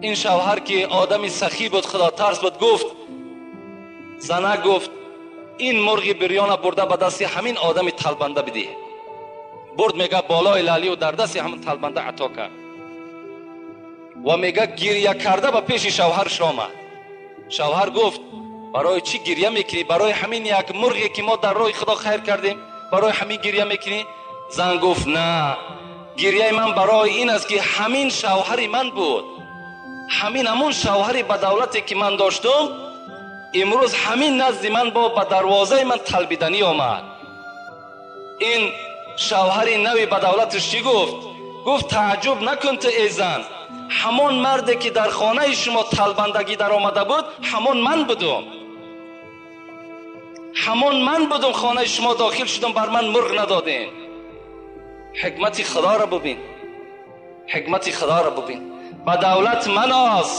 Speaker 1: Ин шавҳар ки одами сахӣ буд, худотарс буд, гуфт зана гуфт ин мурғи бирёна бурда ба дасти ҳамин одами талбанда бидиҳ. Бурд мега болои лалию дар дасти ҳамин талбанда ато кард ва мега гиря карда ба пеши шавҳарш омад. Шавҳар гуфт барои чӣ гиря мекунӣ? Барои ҳамин як мурғе ки мо дар роҳи худо хайр кардем, барои ҳамин гиря мекунӣ? Зан гуфт на, гиряи ман барои ин аст ки ҳамин шавҳари ман буд, ҳамин ҳамун шавҳари ба давлате ки ман доштум, имрӯз ҳамин назди ман бо ба дарвозаи ман талбиданӣ омад. Ин шавҳари нави ба давлаташ чӣ гуфт? Гуфт тааҷҷуб накун ту эй зан, ҳамон марде ки дар хонаи шумо талбандагӣ даромада буд, ҳамон ман будум. Ҳамон ман будум, хонаи шумо дохил шудум, бар ман мурғ надодем. Ҳикмати худоро бубин, ҳикмати худоро бубин. Ба давлат маноз,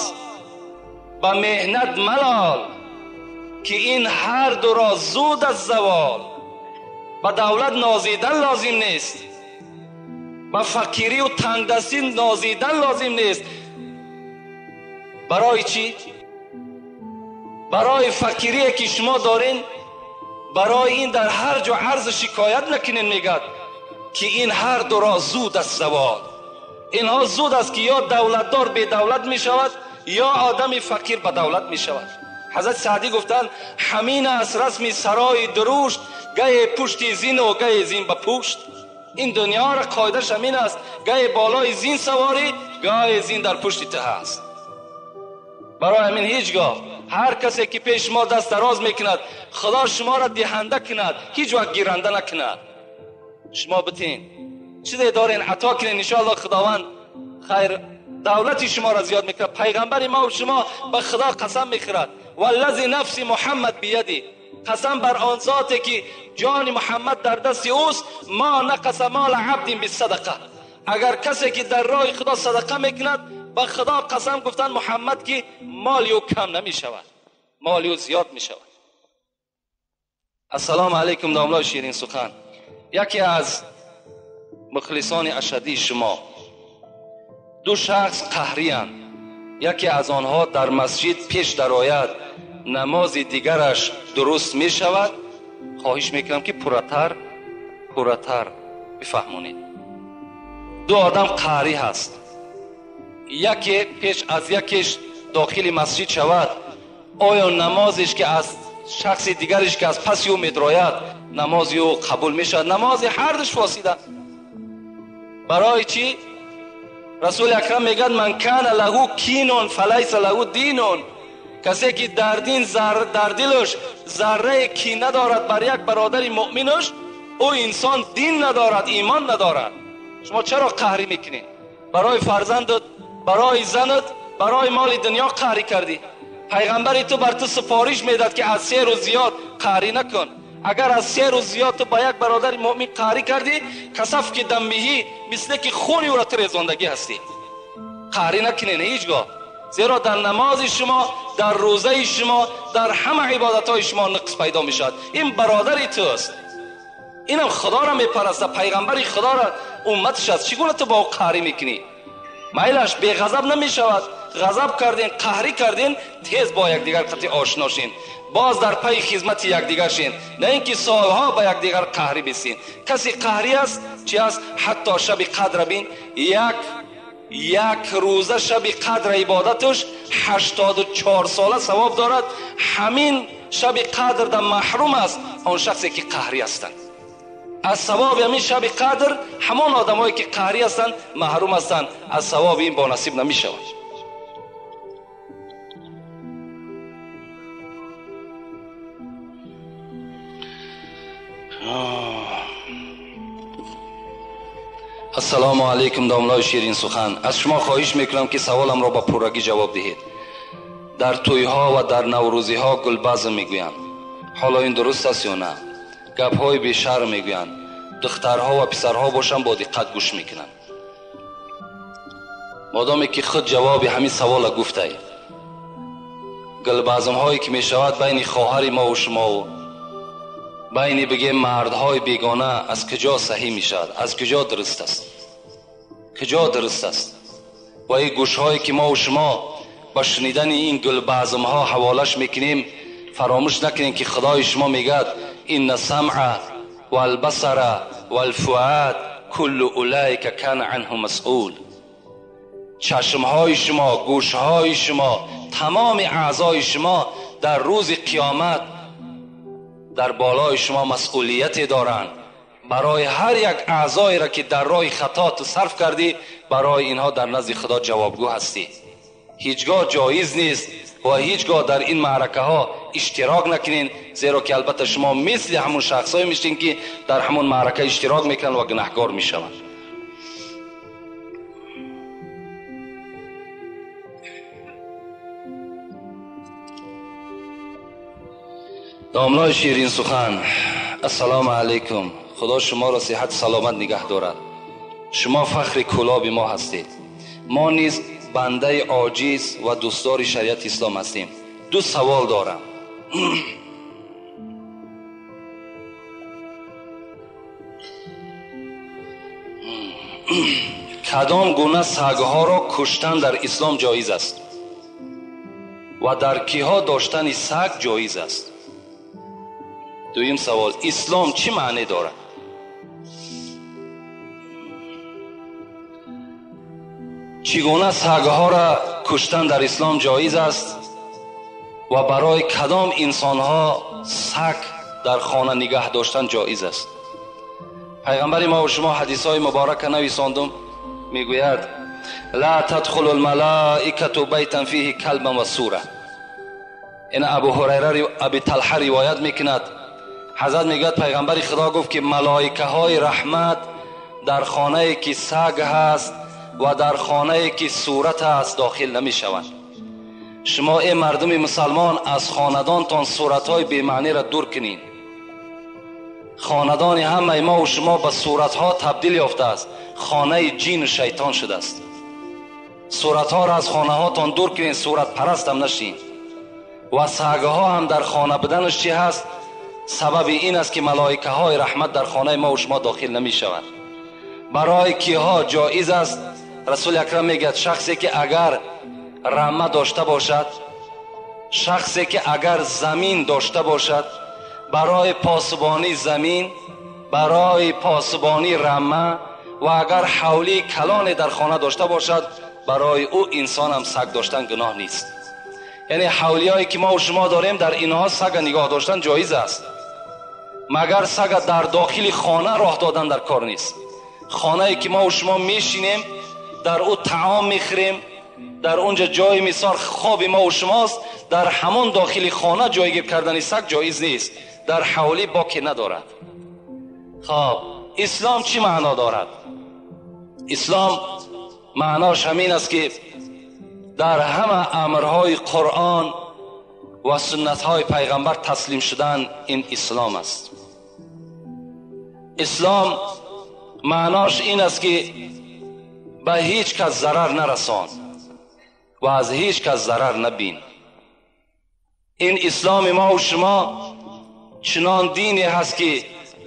Speaker 1: ба меҳнат малол, ки ин ҳар дуро зуд аз завол. Ба давлат нозидан лозим нест, ба фақирию тангдастӣ нозидан лозим нест. Барои чӣ? Барои фақирие ки шумо дорин, барои ин дар ҳар ҷо арзу шикоят накунин. Мегӯяд ки ин ҳар дуро зуд аз завол. Инҳо зуд аст ки ё давлатдор бедавлат мешавад, ё одами фақир ба давлат мешавад. Ҳазрат Саъдӣ гуфтанд ҳамин аст расми сарои дурушт, гае пушти зину гае зин ба пушт. Ин дунёро қоидааш ҳамин аст, гае болои зин саворӣ, гае зин дар пушти ту ҳаст. Барои ҳамин ҳеҷ гоҳ ҳар касе ки пеш шумо даст дароз мекунад, худо шуморо диҳанда кунад, ҳеҷ вақт гиранда накунад. Шумо битин чизе дорен ато кунед, иншоаллоҳ худованд хайр давлати шуморо зиёд мекунад. Пайғамбари ма шумо ба худо қасам мехӯрад, валлази нафси муҳаммад бияди, қасам бар он зоте ки ҷони муҳаммад дар дасти ӯст, ма нақаса мола абдин бисадақа. Агар касе ки дар роҳи худо садақа мекунад, ба худо қасам гуфтанд муҳаммад ки моли ӯ кам намешавад, моли ӯ зиёд мешавад. Ассалому алайкум домлои ширин сухан, яке аз мухлисони ашадии шумо. Ду шахс қаҳриянд, яке аз онҳо дар масҷид пеш дарояд, намози дигараш дуруст мешавад. Хоҳиш мекунам ки пурратар бифаҳмонед. Ду одам қаҳрӣ ҳаст, яке пеш аз якеш дохили масҷид шавад, оё намозеш ки аз шахси дигареш ки аз паси ӯ медрояд, намози ӯ қабул мешавад? Намози ҳардуш фосида. Барои чӣ? Расули акрам мегӯяд ман кана лаҳу кинун фалайса лаҳу динун. Касе ки дар дин дар дилаш заррае кин надорад бар як бародари муъминаш, ӯ инсон дин надорад, имон надорад. Шумо чаро қаҳрӣ мекунед? Барои фарзандат, барои занат, барои моли дунё қаҳрӣ кардӣ. Пайғамбари ту бар ту супориш медад ки аз се рӯз зиёд қаҳрӣ накун. Агар аз се рӯз зиёд ту ба як бародари муъмин қаҳрӣ кардӣ, касаф ки даммиҳӣ, мисле ки хуни ӯро ту резондагӣ ҳастӣ. Қаҳрӣ накунед ҳеҷ гоҳ, зеро дар намози шумо, дар рӯзаи шумо, дар ҳама ибодатҳои шумо нуқс пайдо мешавад. Ин бародари туст, инам худоро мепарастад, пайғамбари худоро умматаш аст. Чӣ гуна ту бо ӯ қаҳрӣ мекунӣ? Майлаш беғазаб намешавад. Ғазаб кардин, қаҳрӣ кардин, тез бо якдигар қатъи ошно шин, боз дар пайи хизмати якдигар шин, на ин ки солҳо ба якдигар қаҳрӣ бисин. Касе қаҳрӣ аст, чи аст? Ҳатто шаби қадра бин, як рӯза шаби қадра ибодаташ 84 сола савоб дорад. Ҳамин шаби қадр дар маҳрум аст он шахсе ки қаҳрӣ ҳастанд. Аз савоби ҳамин шаби қадр ҳамон одамое ки қаҳрӣ ҳастанд маҳрум ҳастанд, аз савоби ин бонасиб намешаванд. Ассалому алайкум домлои ширин сухан, аз шумо хоҳиш мекунам ки саволамро ба пуррагӣ ҷавоб диҳед. Дар тӯйҳо ва дар наврӯзиҳо гулбазм мегӯянд. Ҳоло ин дуруст аст ё на? Гапҳои бешарм мегӯянд. Духтарҳо ва писарҳо бошанд бо диққат гӯш мекунанд. Модоме ки худ ҷавоби ҳамин савола гуфтай, гулбазмҳое ки мешавад байни хоҳари мову шумову байни бигем мардҳои бегона аз куҷо саҳӣ мешавад, аз куҷо дуруст аст? Куҷо дуруст аст? Ва ин гӯшҳое ки мо ва шумо ба шунидани ин гулбаъзмҳо ҳаволаш мекунем, фаромӯш накунем ки худои шумо мегӯяд: инна самъа валбасара валфуад куллу улайка кана анҳу масъул. Чашмҳои шумо, гӯшҳои шумо, тамоми аъзои шумо дар рӯзи қиёмат дар болои шумо масъулияте доранд. Барои ҳар як аъзоеро ки дар роҳи хато ту сарф кардӣ, барои инҳо дар назди худо ҷавобгӯ ҳастӣ. Ҳеҷгоҳ ҷоиз нест ва ҳеҷгоҳ дар ин маъракаҳо иштирок накунед, зеро ки албатта шумо мисли ҳамон шахсҳое мешед ки дар ҳамон маърака иштирок мекунанд ва гунаҳкор мешаванд. Домлаи ширин сухан, ассалому алайкум. Худо шуморо сиҳат саломат нигаҳ дорад. Шумо фахри кӯлоби мо ҳастед. Мо низ бандаи оҷиз ва дӯстдори шариати ислом ҳастем. Ду савол дорам. Кадом гуна сагҳоро куштан дар ислом ҷоиз аст ва дар киҳо доштани саг ҷоиз аст? Дуюм савол: ислом чӣ маъне дорад? Чӣ гуна сагҳоро куштан дар ислом ҷоиз аст ва барои кадом инсонҳо саг дар хона нигаҳ доштан ҷоиз аст? Пайғамбари мо ва шумо ҳадисҳои муборака нависондум, мегӯяд: ла тадхулу лмалаикату байтан фиҳи калбан ва сура. Ин Абу Ҳурайра Аби Талҳа ривоят мекунад. Ҳазрат мегӯяд пайғамбари Худо гуфт ки малоикаҳои раҳмат дар хонае ки саг ҳаст ва дар хонае ки сурат аст дохил намешаванд. Шумо эй мардуми мусалмон аз хонадонтон суратҳои бемаъниро дур кунед. Хонадони ҳамаи мо ва шумо ба суратҳо табдил ёфтааст, хонаи ҷину шайтон шудааст. Суратҳоро аз хонаҳотон дур кунед, суратпарастам нашин. Ва сагҳо ҳам дар хона буданаш чӣ ҳаст? Сабаби ин аст ки малоикаҳои раҳмат дар хонаи мо ва шумо дохил намешаванд. Барои киҳо ҷоиз аст? Расули акрам мегӯяд шахсе ки агар рама дошта бошад, шахсе ки агар замин дошта бошад, барои посбонии замин, барои посбонии рама ва агар ҳавлии калоне дар хона дошта бошад, барои ӯ инсонам саг доштан гуноҳ нест. Яъне ҳавлиҳое ки мо ва шумо дорем, дар инҳо сага нигоҳ доштан ҷоиз аст, магар сага дар дохили хона роҳ додан дар кор нест. Хонае ки мо ва шумо мешинем, дар ӯ таом мехӯрем, дар онҷо ҷои мисол хоби мо ва шумост, дар ҳамон дохили хона ҷойгир кардани саг ҷоиз нест, дар ҳавлӣ боке надорад. Хоб, ислом чӣ маъно дорад? Ислом маънош ҳамин аст ки дар ҳама амрҳои Қуръон ва суннатҳои пайғамбар таслим шудан ин ислом аст. Ислом маънош ин аст ки ба ҳеҷ кас зарар нарасон ва аз ҳеҷ кас зарар набин. Ин исломи мо ва шумо чунон дине ҳаст ки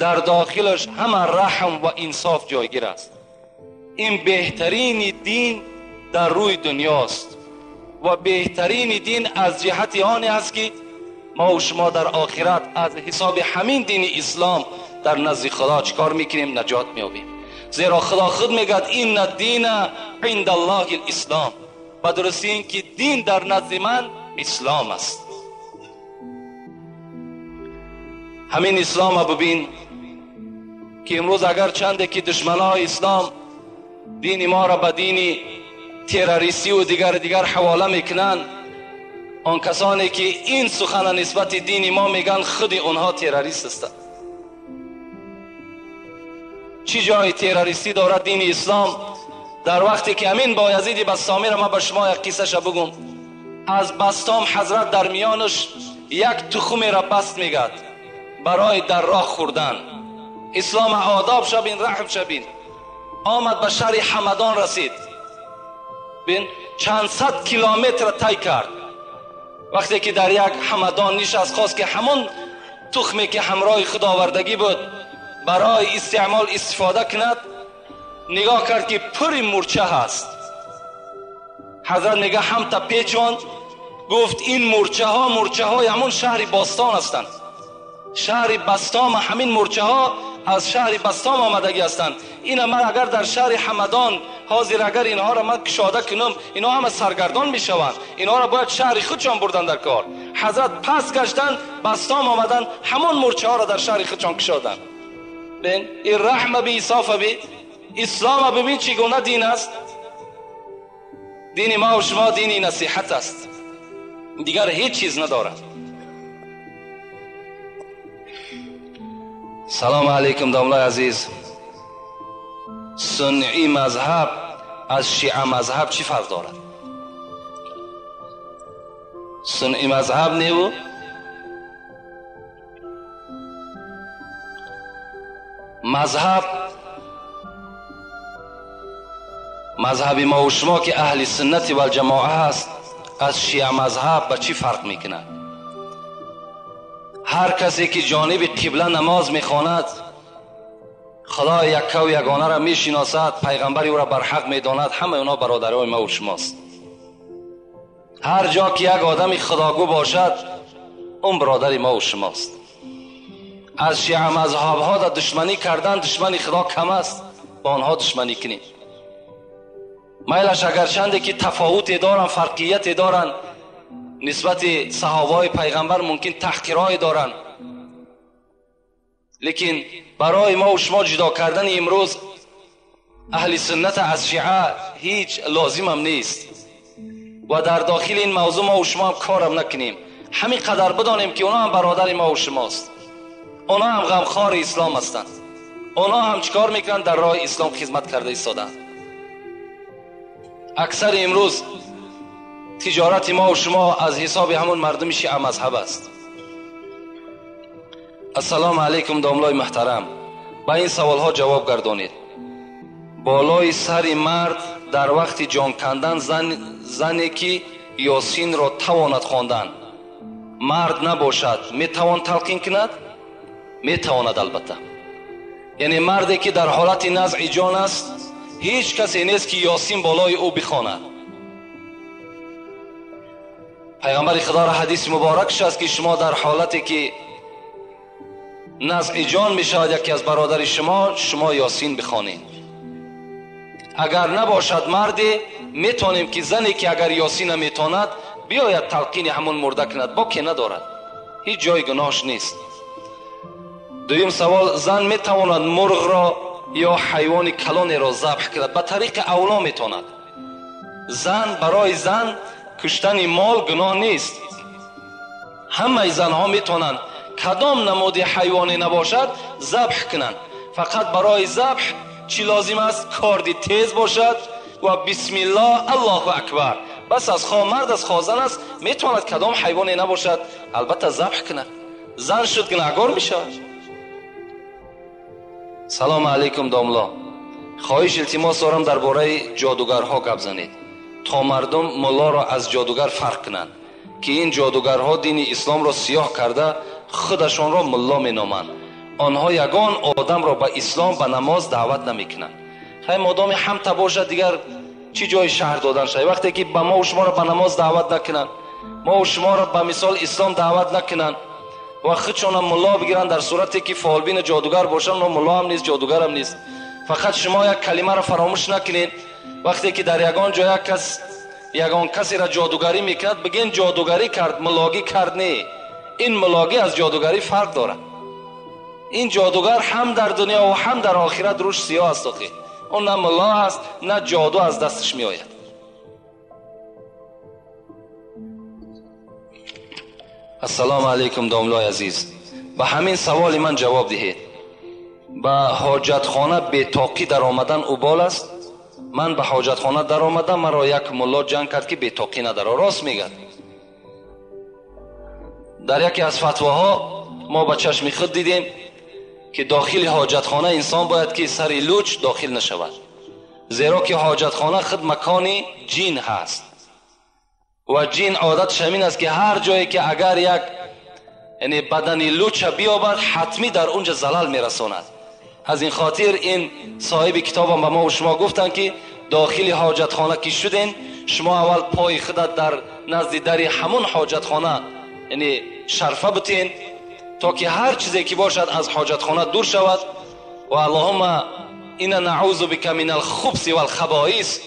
Speaker 1: дар дохилаш ҳама раҳм ва инсоф ҷойгир аст. Ин беҳтарини дин дар рӯи дунёст ва беҳтарини дин аз ҷиҳати оне аст ки мо ва шумо дар охират аз ҳисоби ҳамин дини ислом дар назди Худо чӣ кор мекунем? Наҷот меёбем. Зеро Худо худ мегӯяд: инна дина инда Аллоҳи лислом. Ба дурустӣ ин ки дин дар назди ман ислом аст. Ҳамин ислома бибин ки имрӯз агар чанде ки душманои ислом дини моро ба дини террористӣ ва дигар ҳавола мекунанд, он касоне ки ин сухана нисбати дини мо мегӯянд, худи онҳо террорист ҳастанд. Чӣ ҷои террористӣ дорад дини ислом? Дар вақте ки ҳамин Боязиди Бастомиро ман ба шумо як қиссаша бигӯм. Аз Бастом ҳазрат дар миёнаш як тухумеро баст мегӯяд барои дар роҳ хӯрдан. Ислом одоб шабин, раҳм шабин. Омад ба шаҳри Ҳамадон расид. Бин чанд сад километр тай кард. Вақте ки дар як Ҳамадон нишаст, хост ки ҳамон тухме ки ҳамроҳи худ овардагӣ буд барои истеъмол истифода кунад. نگاه کرد که پر مورچه هست. حضرت میگه هم تا پیچاند، گفت این مورچه ها مورچه های همون شهر باستان هستند. شهر بستام، همین مورچه ها از شهر بستام آمدگی هستند. این من اگر در شهر همدان حاضر اگر اینها را من کشاده کنم، اینها همه سرگردان میشوند. اینها را باید شهر خودشان بردن در کار. حضرت پس گشتن، بستام آمدن، همون مورچه ها را در شهر خودشان کشادن. ببین این رحم بی ایصاف بی اسلام، ببین چگونه دین است. دین ما و شما دین نصیحت است، دیگر هیچ چیز ندارد. سلام علیکم داملای عزیز. سنی مذهب از شیعه مذهب چی فرق دارد؟ سنی مذهب نیو مذهب، مذهب ما و شما که اهل سنت و الجماعه هست از شیعه مذهب به چی فرق میکند؟ هر کسی که جانب قبله نماز میخواند، خدای یکه و یگانه را میشناسد، پیغمبر او را برحق میداند، همه اونا برادرای ما و شماست. هر جا که یک آدم خداگو باشد، اون برادر ما و شماست. از شیعه مذهب ها در دشمنی کردن، دشمنی خدا کم است، با آنها دشمنی کنیم. میلش اگرچنده که تفاوت دارن، فرقیت دارن نسبت صحابه پیغمبر، ممکن تحقیرهای دارن، لیکن برای ما و شما جدا کردن امروز اهل سنت از شیعه هیچ لازم هم نیست و در داخل این موضوع ما و شما هم کارم نکنیم. همین قدر بدانیم که اونا هم برادر ما و شماست، اونا هم غمخوار اسلام هستند، اونا هم چیکار میکنن؟ در راه اسلام خدمت کرده ایستادند. اکثر امروز تجارت ما و شما از حساب همون مردم شیعه مذهب است. السلام علیکم داملای محترم، با این سوال ها جواب گردانید. بالای سر مرد در وقت جان کندن زنی که یاسین را تواند خواندن، مرد نباشد میتوان تلقین کند؟ میتواند البته. یعنی مردی که در حالت نزع جان است، هیچ کسی نیست که یاسین بالای او بخواند. پیغمبر خدا را حدیث مبارکش است که شما در حالتی که نزع جان می شود یکی از برادر شما، شما یاسین بخوانید. اگر نباشد مردی، میتونیم که زنی که اگر یاسین نمیتواند بیاید تلقین همون مرده کند، با که ندارد، هیچ جای گناهش نیست. دویم سوال، زن میتواند مرغ را یا حیوان کلانی را ذبح کند؟ به طریق اولا میتواند. زن، برای زن کشتن مال گناه نیست. همه زنها میتونند کدام نمود حیوانی نباشد ذبح کنند. فقط برای ذبح چی لازم است؟ کاردی تیز باشد و بسم الله الله اکبر. بس از خواه مرد از خواه زن است، میتواند کدام حیوانی نباشد البته ذبح کند. زن شد گناهگار میشود. سلام علیکم داملا، خواهش التماس دارم درباره جادوگرها گپ زنید تا مردم ملا را از جادوگر فرق کنند که این جادوگرها دین اسلام را سیاه کرده خودشان را ملا مینامند. آنها یگان آدم را به اسلام به نماز دعوت نمیکنند. خیلی مادام هم تا باشد دیگر چی جای شهر دادن شد؟ وقتی که به ما و شما را به نماز دعوت نکنند، ما و شما را به مثال اسلام دعوت نکنند و خودشان هم ملا بگیرند، در صورتی که فالبین جادوگر باشند، و ملا هم نیست جادوگر هم نیست. فقط شما یک کلمه را فراموش نکنید، وقتی که در یگان جای یک کس یگان کسی را جادوگری میکرد، بگین جادوگری کرد، ملاگی کرد. نه، این ملاگی از جادوگری فرق دارد. این جادوگر هم در دنیا و هم در آخرت روش سیاه است. اون نه ملا است نه جادو از دستش می آید. السلام علیکم داملای عزیز، به همین سوال من جواب دهید. به حاجتخانه بی‌تاقی در آمدن اوبال است؟ من به حاجتخانه در آمدم، مرا یک ملا جنگ کرد که بی‌تاقی نداره. راست میگه. در یکی از فتواها ما به چشم خود دیدیم که داخل حاجتخانه انسان باید که سر لوچ داخل نشود، زیرا که حاجتخانه خود مکان جین هست و جین عادتش همین است که هر جایی که اگر یک یعنی بدن لوچ بیابد حتمی در اونجا زلال میرساند. از این خاطر این صاحب کتابم به ما و شما گفتن که داخل حاجتخانه که شدین، شما اول پای خودت در نزد دری همون حاجتخانه یعنی شرفه بتین تا که هر چیزی که باشد از حاجتخانه دور شود. و اللهم اینا نعوذ بک من الخبث والخبائث،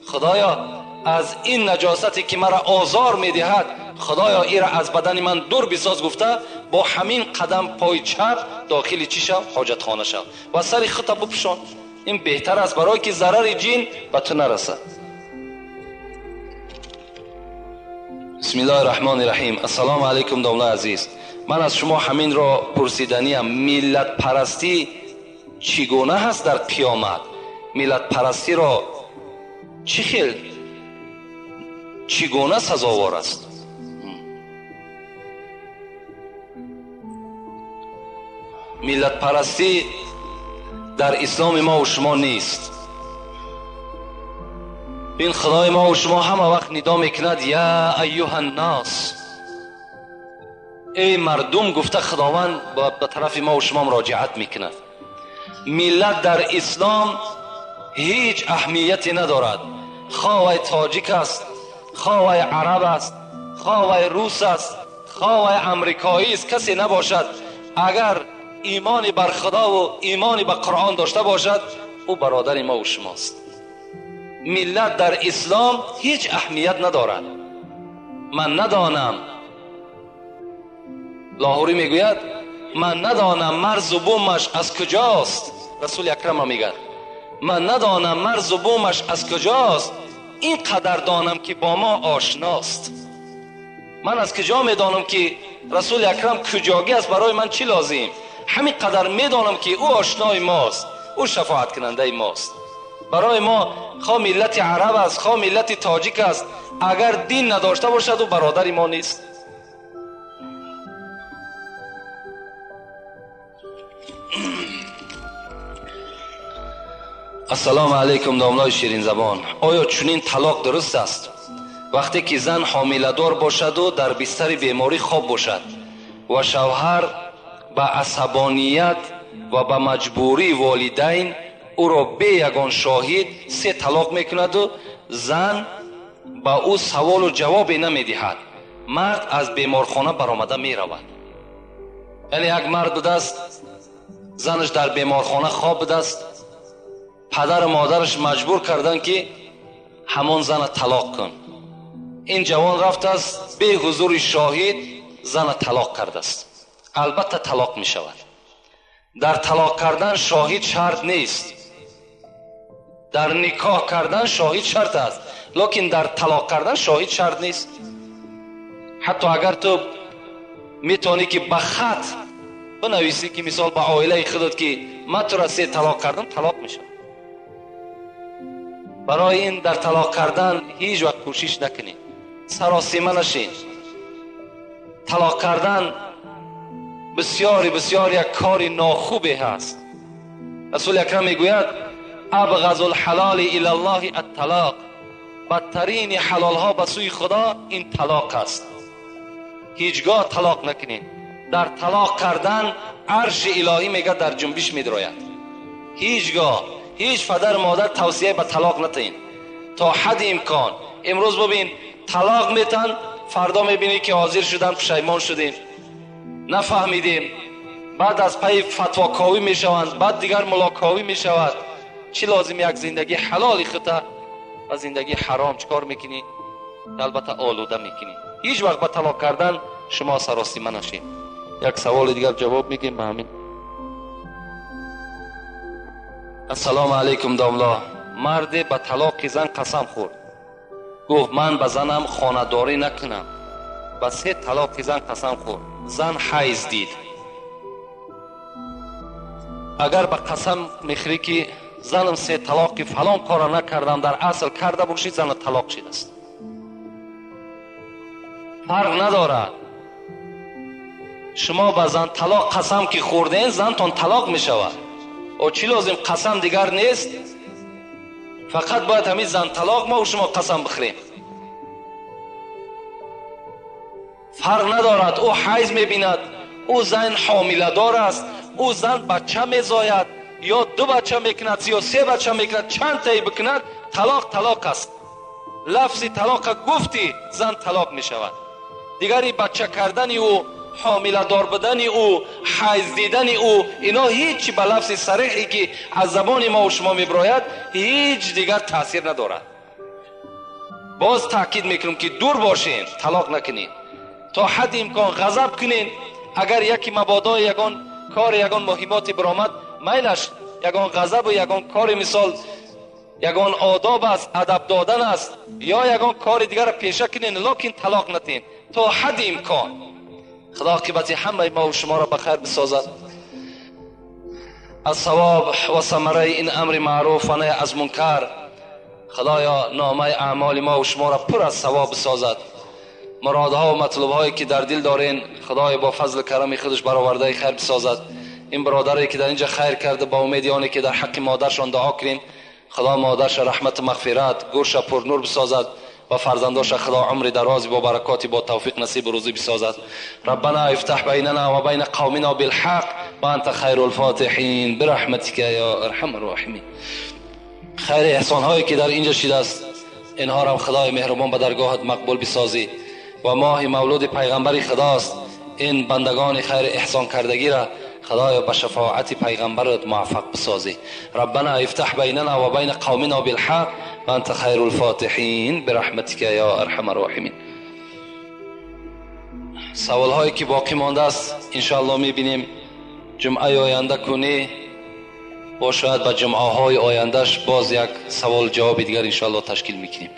Speaker 1: خدایا از این نجاستی که مرا آزار میدهد خدایا ایرا از بدن من دور بساز گفته با همین قدم پای چپ داخل چی شو؟ حاجتخانه شو و سر خودت بپوشان. این بهتر است برای که ضرر جین به تو نرسد. بسم الله الرحمن الرحیم. السلام علیکم داملا عزیز، من از شما همین را پرسیدنیم، ملت پرستی چگونه هست در قیامت؟ ملت پرستی را چی خیل چگونه سزاوار است؟ ملت پرستی در اسلام ما و شما نیست. این خدای ما و شما همه وقت ندا میکند یا ایها الناس، ای مردم گفته خداوند به طرف ما و شما مراجعت میکند. ملت در اسلام هیچ اهمیتی ندارد، خواه تاجیک است، خواه عرب است، خواه روس است، خواه امریکایی است، کسی نباشد اگر ایمانی بر خدا و ایمانی بر قرآن داشته باشد او برادر ما و شماست. ملت در اسلام هیچ اهمیت ندارد. من ندانم، لاهوری میگوید من ندانم مرز و بومش از کجاست. رسول اکرم میگه من ندانم مرز و بومش از کجاست، این قدر دانم که با ما آشناست. من از کجا میدانم که رسول اکرم کجاگی است؟ برای من چی لازم؟ همین قدر میدانم که او آشنای ماست، او شفاعت کننده ماست. برای ما خواه ملت عرب است، خواه ملت تاجیک است، اگر دین نداشته باشد او برادر ما نیست. السلام علیکم داملای شیرین زبان، آیا چنین طلاق درست است؟ وقتی که زن حامله دار باشد و در بستر بیماری خواب باشد و شوهر به عصبانیت و به مجبوری والدین او را به یگان شاهد 3 طلاق میکند و زن به او سوال و جوابی نمیدهد، مرد از بیمارخانه برآمده میرود. یعنی یک مرد بوده است، زنش در بیمارخانه خواب بوده است، پدر و مادرش مجبور کردن که همان زن طلاق کن. این جوان رفت است به حضور شاهد زن طلاق کرده است. البته طلاق می شود. در طلاق کردن شاهد شرط نیست، در نکاح کردن شاهد شرط است، لیکن در طلاق کردن شاهد شرط نیست. حتی اگر تو میتونی که به خط بنویسی که مثال به عائله خودت که من تو را 3 طلاق کردم، طلاق میشه. برای این در طلاق کردن هیچ وقت کوشش نکنید، سراسیمه نشین. طلاق کردن بسیار بسیار یک کار ناخوبی هست. رسول اکرم میگوید ابغض الحلال الی الله الطلاق، بدترین حلال ها به سوی خدا این طلاق است. هیچگاه طلاق نکنید. در طلاق کردن عرش الهی میگه در جنبش میدراید. هیچگاه هیچ پدر مادر توصیه به طلاق نتین تا حد امکان. امروز ببین طلاق میتن، فردا میبینی که حاضر شدن پشیمان شدیم، نفهمیدیم، بعد از پی فتواکاوی میشوند، بعد دیگر ملاکاوی میشود. چی لازم؟ یک زندگی حلال خطا و زندگی حرام چکار میکنی؟ البته آلوده میکنی. هیچ وقت به طلاق کردن شما سراسیمه نشین. یک سوال دیگر جواب میگیم به همین. السلام علیکم داملا، مرد به طلاق زن قسم خورد، گفت من به زنم خانه‌داری نکنم. به 3 طلاق زن قسم خورد، زن حیض دید. اگر به قسم میخوری که زنم 3 طلاق فلان کار نکردم، در اصل کرده باشید، زن طلاق شده است، فرق ندارد. شما به زن طلاق قسم که خوردین، زنتان طلاق میشود. او چی لازم؟ قسم دیگر نیست، فقط باید همین زن طلاق ما و شما قسم بخوریم. فرق ندارد. او حیض میبیند، او زن حامله دار است، او زن بچه میزاید، ё ду бача мекунад, ё се бача мекунад, чанд таи бикунад, талоқ талоқ аст. Лафзи талоқа гуфтӣ, зан талоқ мешавад. Дигари бача кардани ӯ, ҳомиладор будани ӯ, ҳайз дидани ӯ, ино ҳеҷ ба лафзи сареҳе ки аз забони мо шумо мебирояд, ҳеҷ дигар таъсир надорад. Боз таъкид мекунам ки дур бошен, талоқ накунед, то ҳадди имкон ғазаб кунед. Агар яке мабодо ягон кор, ягон муҳимоте биромад, майлаш, ягон ғазабу ягон кори, мисол, ягон одоб аст, адаб додан аст, ё ягон кори дигарро пеша кунед, лекин талоқ натиҳед то ҳадди имкон. Худо оқибати ҳамаи мо шуморо ба хайр бисозад. Аз савоб ва самараи ин амри маъруф ва наҳй аз мункар Худоё номаи аъмоли мо шуморо пур аз савоб бисозад. Муродҳо ва матлубҳое ки дар дил дорен, Худоё бо фазли карами худаш баровардаи хайр бисозад. Ин бародаре ки дар инҷа хайр карда, ба умеди оне ки дар ҳаққи модаршон дуо кунем, Худо модарша раҳмату мағфират, гӯрша пурнур бисозад ва фарзандоша Худо умри дарози бо баракоти бо тавфиқ насибу рӯзӣ бисозад. Раббана ифтаҳ байнана ва байна қавмина билҳақ ва анта хайрул фотиҳин бирахматика ё арҳамар роҳимин. Хайри эҳсонҳое ки дар инҷа шидааст, инҳоро Худои меҳрубон ба даргоҳат мақбул бисозӣ. Ва моҳи мавлуди пайғамбари Худост, ин бандагони хайри эҳсон кардагиро Худоё ба шафоати пайғамбарат муваффақ бисозӣ. Раббана ифтаҳ байнана ва байна қавмина билҳақ ва анта хайрул фотиҳин бирахматика ё арҳамар роҳимин. Саволҳое ки боқӣ мондааст, иншоаллоҳ мебинем ҷумъаи оянда кунӣ бо шояд ба ҷумъаҳои ояндаш боз як савол ҷавоби дигар иншоаллоҳ ташкил мекунем.